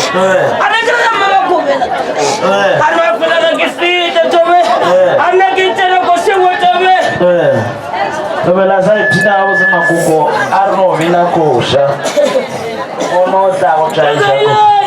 A ne ke re mma ba kobela thobela. A ne fela ge ke feta thobe. A ne ke tsena ko sengwe thobe. Thobela sa ipshina gabotse makoko a re no bina koša. O no tla go tšaiša koša.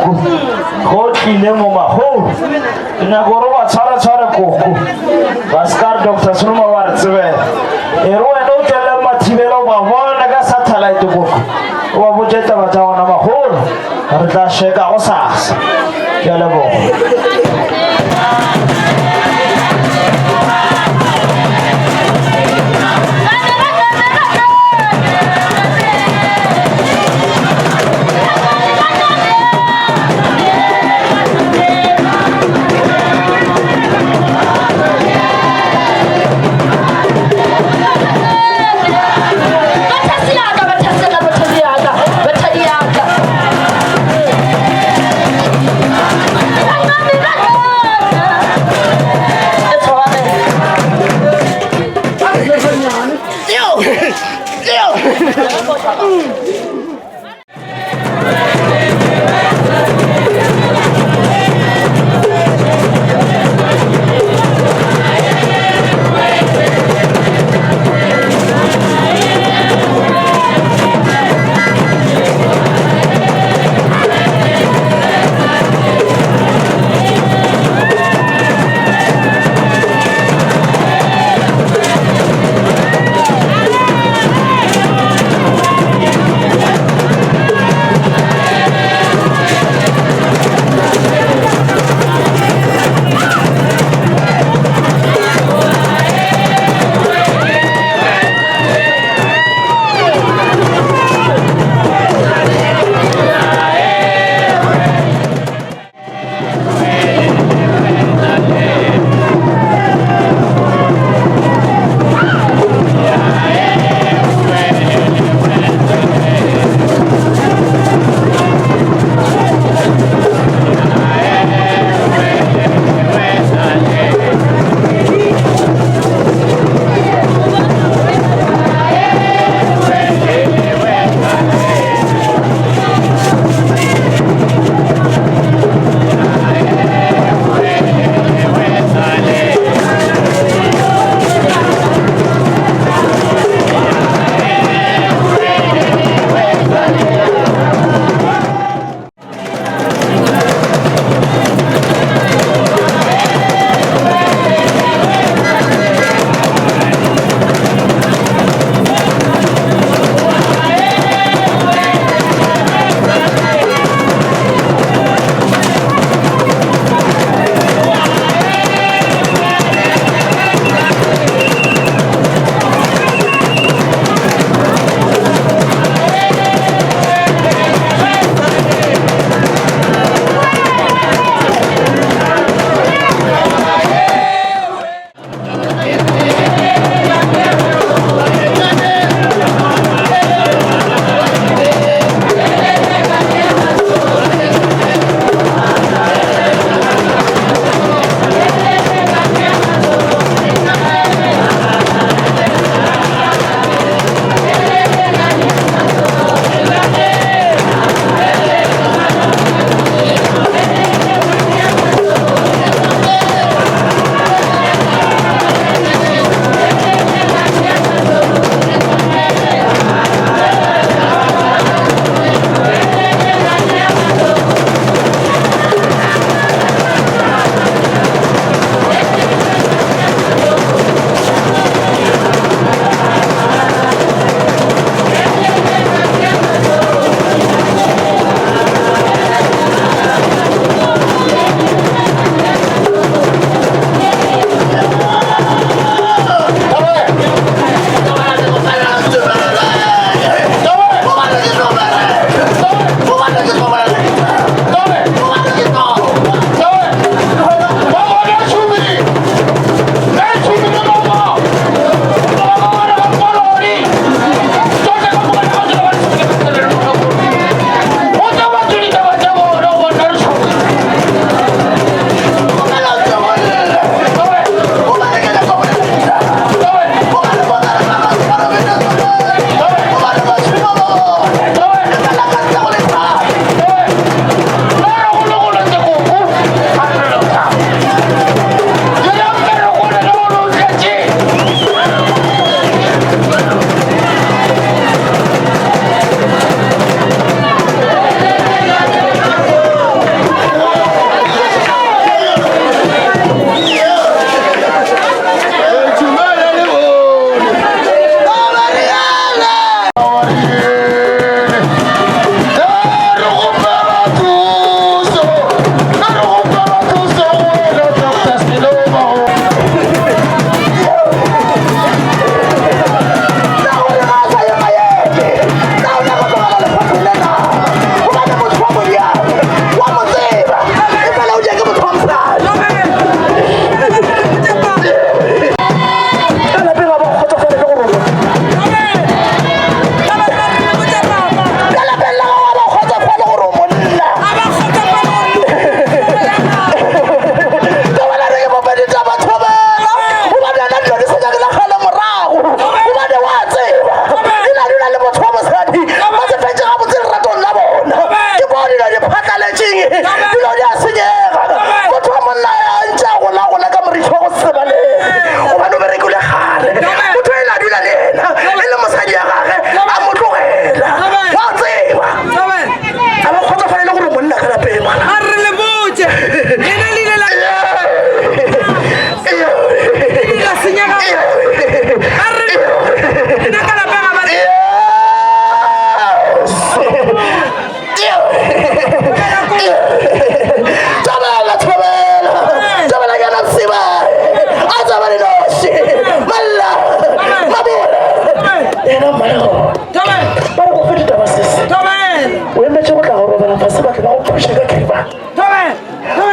koko go tlile mo magolo ke nyako gore ba tshwaratshware koko ba se ka re doctor Seloma wa re tsebela e re wena o tswelele mathibela o ba bona ka satellite koko o ba botse taba tsa gona magolo re tla sheka go sasa ke a leboga.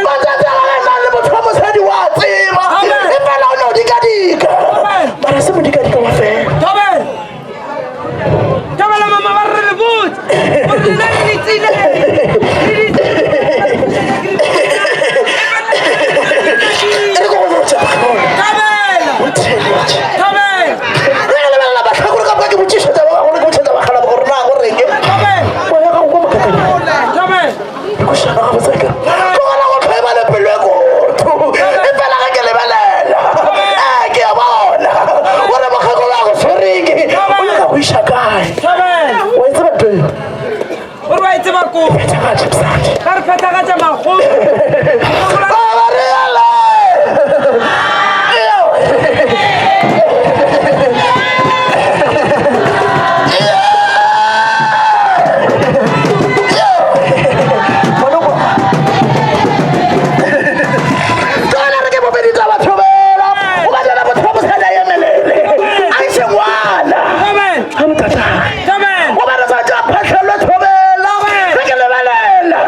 Matsatsi a gage nna le motho wa mosadi wa tseba e fela o no dikadika mara se modikadika wa fela. Thobela mama ba re le botse gore lena le letsile. E re ko go botse Thobela. o theletše. Thobela. Re ke lebelela mahlakore ka moka ke botšiša taba bagolo ke botšiša bagala gore na go reng moya gago kwa mokakanya. Thobela. Ke košana gabotse ka tlogela go tlhoeba le pelo e kotho e fela ge ke lebelela ee ke a bona gore mokgekolo wa go swereng o nyaka go iša kae. Thobela. Wa e tseba ntho eo? Gore wa e tseba ko. Phethagatše mosadi. Ba re phethagatša magolo. Ba re ele. Eo. Tlogela re ke bobedi taba thobela. O ba jana motho wa mosadi a emelele. A iše ngwana. Thobela. Ga botatagwe. Thobela. O ba re sa tša phahlelwe thobela. Ge ke lebelela.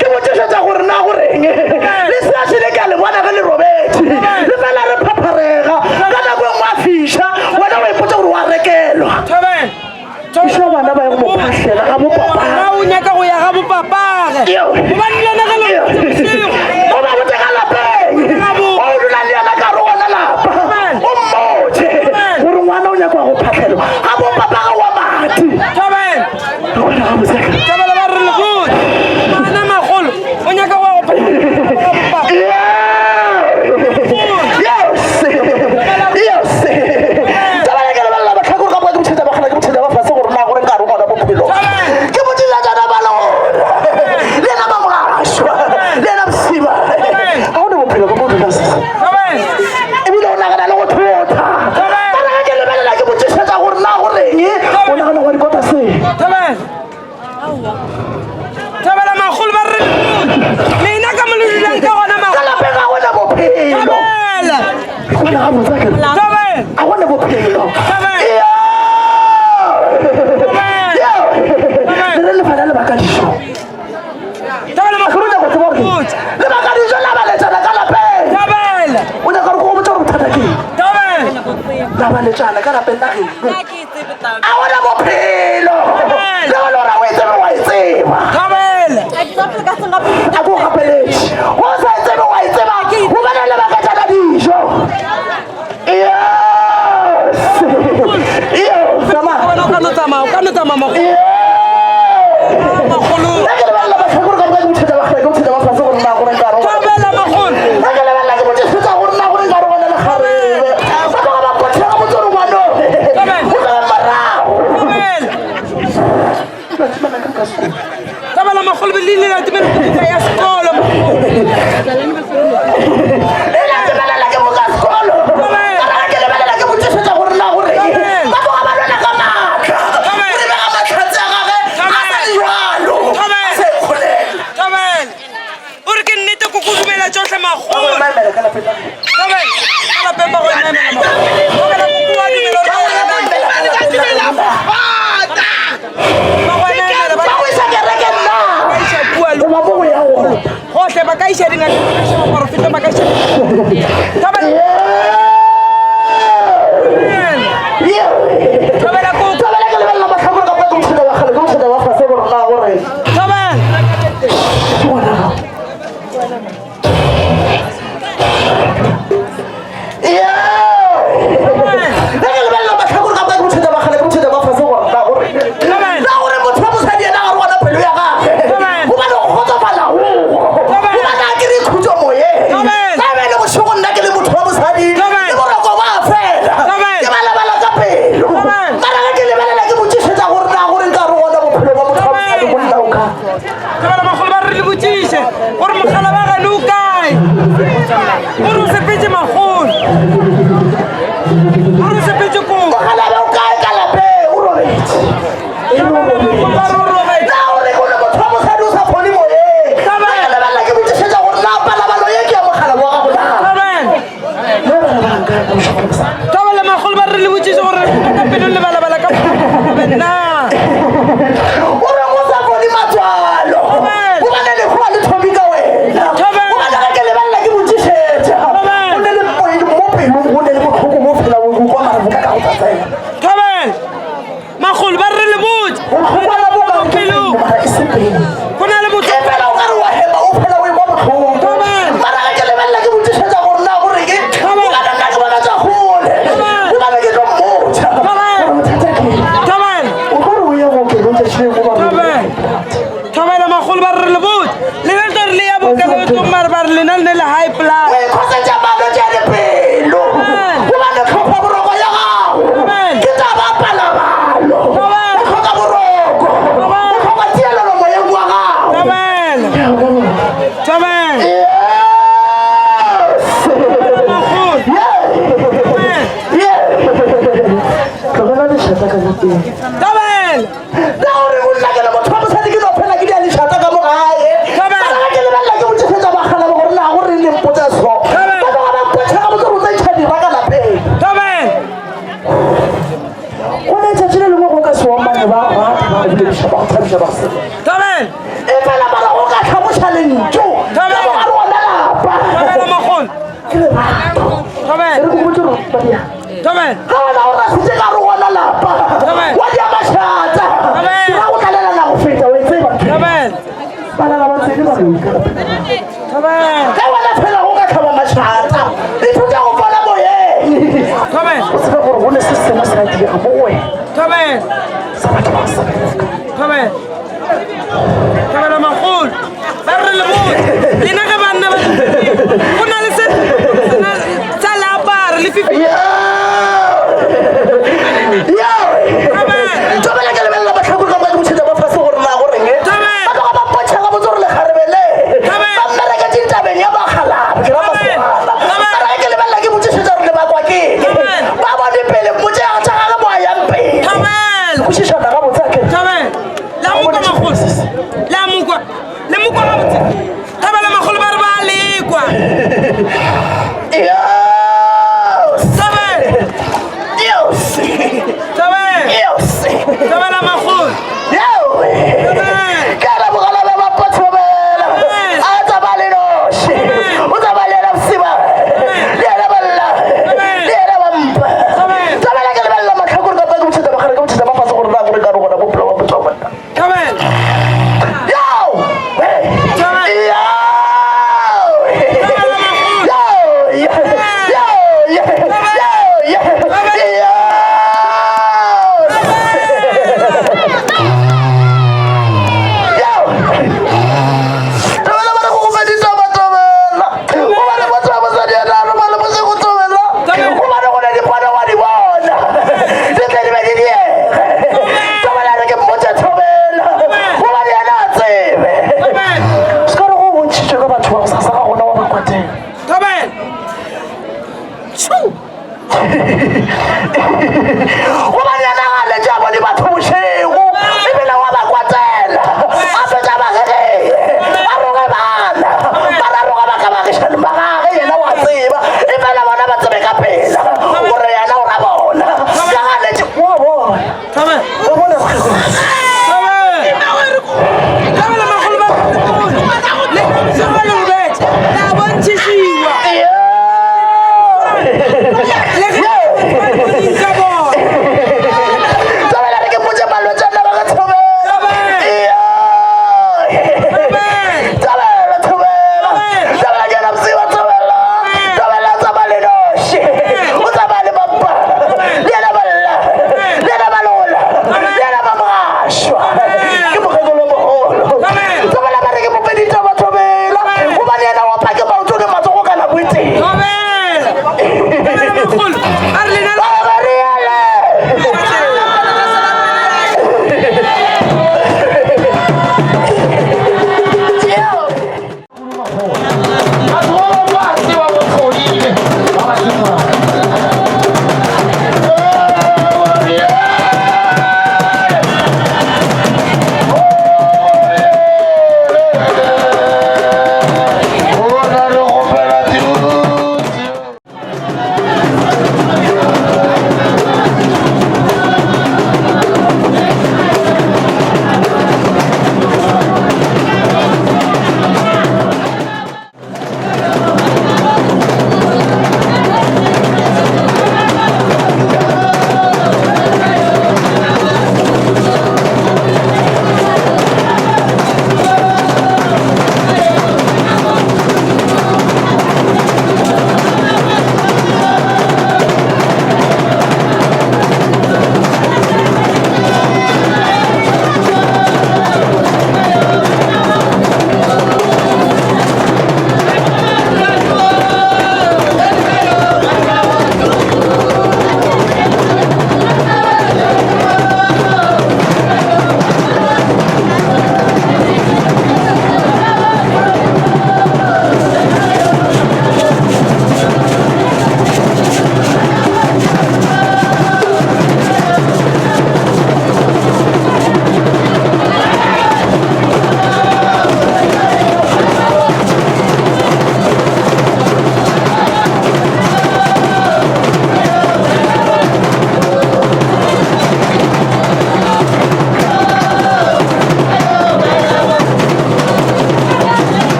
Ke botšišetša gore na go reng. Le se a šele ke a le bona ge le robetše. Le fela re phapharega. Ka nako e nngwe a fiša. Wena wa ipotša gore wa rekelwa. Thobela. Iša bana ba ye go mo phahlela ga bo papa. Na o nyaka go ya ga bopapage? Gobane le yena ge le bošego. O ba botse ka lapeng. O dula le yena ka re gona lapa. O mmotse gore ngwana o nyaka go phahlelwa ga bo papa ga wa madi. Thobela. Re bona ga botse. Thobela ba re le botse. Ngwana magolo o nyaka go ya go phahlelwa ga bopapa. Yes. Yes. Taba ya ke lebelela mahlakore ka moka ke botšhetša bagala ke botšhetša ba fase gore na gore nka re gona bophelo. Ke botšiša tšana ba lona. Le yena mamogašwa. Le yena mosima. Ga o ne bophelo ka mo dula sese. Ebile o nagana le go thotha. Mara ge ke lebelela ke botšišetša gore na goreng o nagana wa dikota se. Thobela magolo ba re lena ka mo le dulang ka gona Ka magolo. lapeng ga gona bophelo. Thobela. Gona ga botse ke. Thobela. Ga gona bophelo. Thobela. Yeah. Le re lefana lebaka dijo. Thobela Akere o magolo. nyaka go tseba gore lebaka dijo la baletšana ka lapeng. Thobela. O nyaka gore ko go botsa gore bothata ke eng. Thobela. La baletšana ka lapeng la geno. A gona bophelo. Le gona gore o e tsebe wa e tseba. Thobela. A ko gapeletše. O sa e tsebe wa e tseba. Gobane lebaka tšana dijo. Yes. Yes. Tsamaya. Wena o ka no tsamaya, o ka no tsamaya magolo. Yes. Magolo. Nna ke lebelela mahlakore ka moka ke botšhetša bagala ke botšhetša ba fase gore na gore nka re gona. Thobela magolo. Nna ke lebelela ke botšišetša gore na gore nka re gona lekgarebe. Ba tloga ba mpotšhega motse gore ngwano o tla morago. Thobela. Thobela magolo be le ile la timela buka ya sekolo. E la temelela ke boka sekolo. Ka re ke lebelela ke botšišetša gore na gore ba tloga ba lwela ka maatla. Gore be ga mahlatse a gage a sa le jwalo. A sa ikgolela. Thobela. O re ke nnete koko dumela tšohle magolo. Mamela ka lapeng la geno. Thobela. Ka lapeng ba go emela magolo. Thobela koko wa dumela gore ba go emela. Ba go emela ba Ba go iša kerekeng na? iša kua le Goba mo go ya gona. gohle ba ka iša dingaka ba ka iša baporofeta ba ka iša. Thobela. Thobela koko. Thobela ke lebelela mahlakore ka moka ke botšhetša bagala ke botšhetša ba fase gore na gore Thobela. ke ngwana gago. Ge ke lebelela mahlakore ka moka ke botšhetša bagala ke botšhetša ba fase gore na gore na gore motho wa mosadi yena ga re gona pelo ya gage. Gobane go kgotsofala gogo. Gobane a ke re khutšo moyeng. Ka be le bošego nna ke le motho wa mosadi le boroko ba fela. Ke balabala ka pelo. Mara ge ke lebelela ke botšišetša gore na gore nka re gona bophelo bja motho wa mosadi monna o ka. Thobela magolo ba re le botšiše gore mogala wa gane o kae. Gore o sepetše magolo. Gore o sepetše koo. Mogala ba o kae ka lapeng o robetše. E le o robetše. Ba re o robetše. Na o re o le motho wa mosadi o sa fole moyeng. Thobela. Ge ke lebelela ke botšišetša gore na palabalo ye ke ya mogala wa gago na. Thobela. Le balabalang kae ka bošego le mosadi? Thobela magolo ba re le botšiše gore ka pelo le balabala ka na. O re o sa bone matswalo. Thobela. Gobane lehu ga le thome Le be le le ya bokeletsong mare ba re lena le ne le high blood. O ikgosetša malwetši a dipelo gobane tlhopha boroko ya gago ke taba palabalo. O hloka boroko, o hloka tielelo moyeng wa gago. Tlogela lešata ka lapeng. Na o re monna ke le motho wa mosadi ke no phela ke dia lešata ka mo gae? Mara ge ke lebelela ke botšišetša bakgalabo gore na go reng le mpotša so. Ba tloga ba mpotša gabotse gore o tsentšha dira ka lapeng. Go ne tšatši le lengwe go ka se omane ba rata ba go bolediša ba go thabiša ba go senya. E fela mara go ka hlaboša lentšu ka mogare wa lelapa. Ke lerato. E re ke go botše gore Maria. Ga wena o rasitše ka re gona lapa wa dia mašata ke ra go tlalelana go feta wa e tseba ntho balala ba tsebe ba loka ge wena phela go ka tlhaba mašata ithuta go fola moyeng o tsebe gore go ne se sengwe sa dira mo go wena sa batho ba sa bereka Thabela magolo ba re le botse lena ge banna ba go na le se tsa le apare le fifi Thobela ke lebelela mahlakore ka moka ke botšhetša ba fase gore na go reng ba tloga ba mpotšha gabotse gore lekgarebele ba mmereketše tabeng ya bakgalabe ke ra masogana mara ge ke lebelela ke botšišetša gore lebakwa ke ba bone pele mmotše tša gage mo a yang pele kwešišana gabotse a ke la mo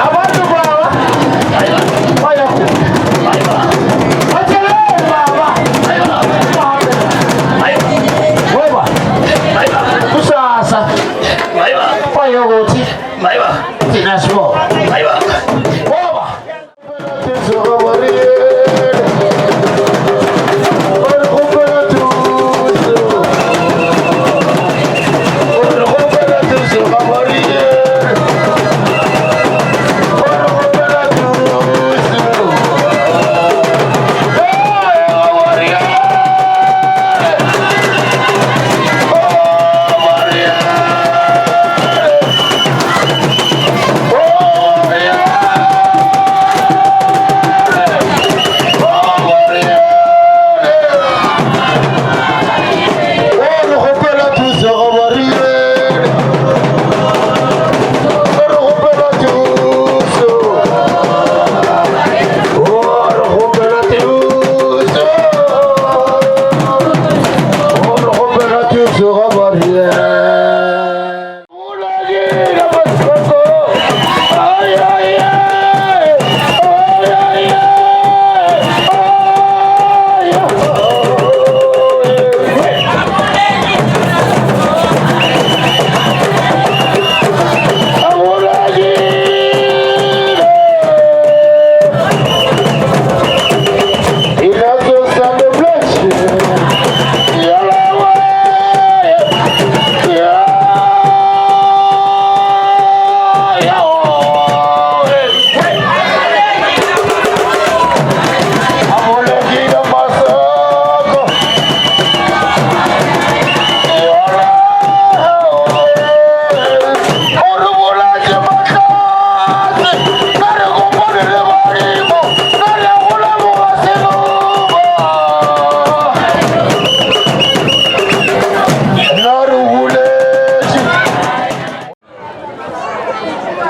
Abantu baba bayagula. Batsheleni baba. Weba. Kusasa. Bayokuthi thina sibona. Ngoba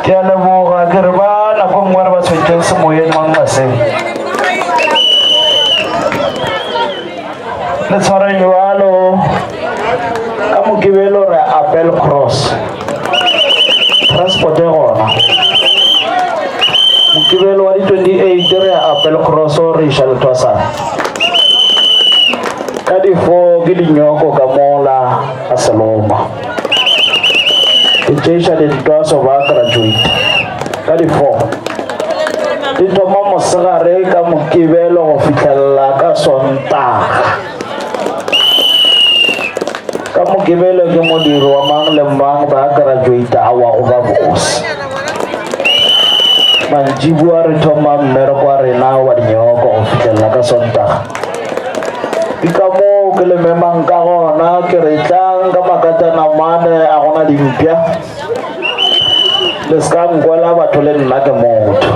Ke a leboga ke re ba nako nngwe re ba tshwentšeng semoyeng mang maseng le tshwareng jalo ka mokibelo re apel cross transport e gona mokibelo wa di-28 re apel cross re iša lethwasana ka di-four ke dinyoko ka mola a seloma ke tšeiša dintwaso ba graduate ka di-four di thoma mosegare ka mokibelo go fitlhelela ka sontaga ka mokibelo ke modiro wa mang le mang ba graduate a wa go ba bose mantšiboa re thoma mmereko wa rena wa dinyoko go fitlhelela ka sontaga Ke ka moo ke le memang ka gona, ke re tlang ka makatana mane a gona dimpša. Le se ka nkwela batho le nna ke motho.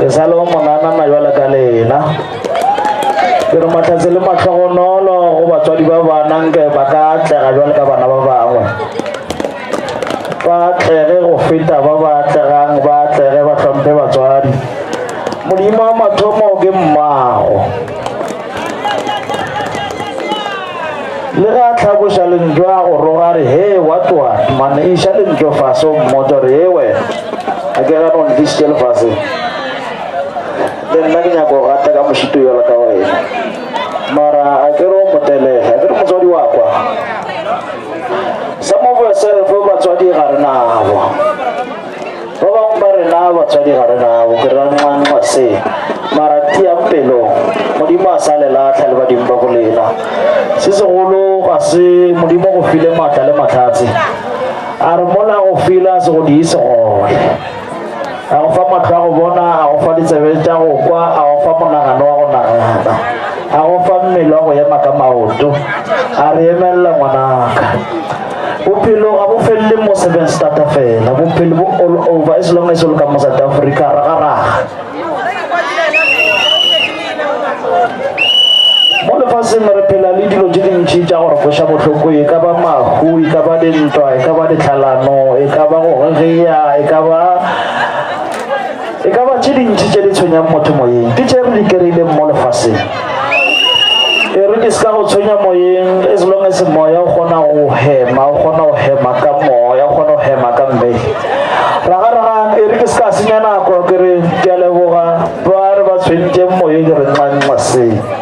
Ke sa le monanana jwale ka lena. Ke re mahlatse le mahlogonolo go batswadi ba bana nke ba ka atlega jwale ka bana ba bangwe. Ba atlege go feta ba ba atlegang, ba atlege ba hlomphe batswadi. Modimo wa mathomo ke mmago. Le ge a hlaboša lentšu a go roga re he what what man iša lentšu fase o mmotsa gore he wena a ke gane o ntlišitše lefaseng le nna ke nyaka go gata ka mošito yola ka wena mara a ke re o motelege a ke re motswadi wa kwa some of yourself batswadi ga re nabo Ba bangwe ba rena batswadi ga re nabo, ke ra nqanqa se. Mara tiang pelong, Modimo a sa le lahla le badimo ba bolena. Se segolo ga se Modimo go file maatla le mahlatse. A re mola go file a se go die segole. A go fa mahlo a go bona, a go fa ditsebe tša go kwa, a go fa monagano wa go nagana, a go fa mmele wa go ema ka maoto. A re emelela ngwanaka. Bophelo ga bo felele mo Sevenstata fela, bophelo bo all over as long as o le ka mo South Africa, raga-raga. Mo lefaseng re phela le dilo tše dintši tša go re kweša bohloko, e ka ba mahu, e ka ba dintwa, e ka ba ditlhalano, e ka ba go gegea, e ka ba e ka ba tše dintši tše di tshwenyang motho moyeng, ke tše re di kry-ileng mo lefaseng. E re ke se ka go tshwenya moyeng as long as moya o kgona go hema o kgona go hema ka moya o kgona go hema ka mmele ragaragang e re ke se ka senya nako ke re ke a leboga ba re ba tshwentše moyeng re nxa nxa se.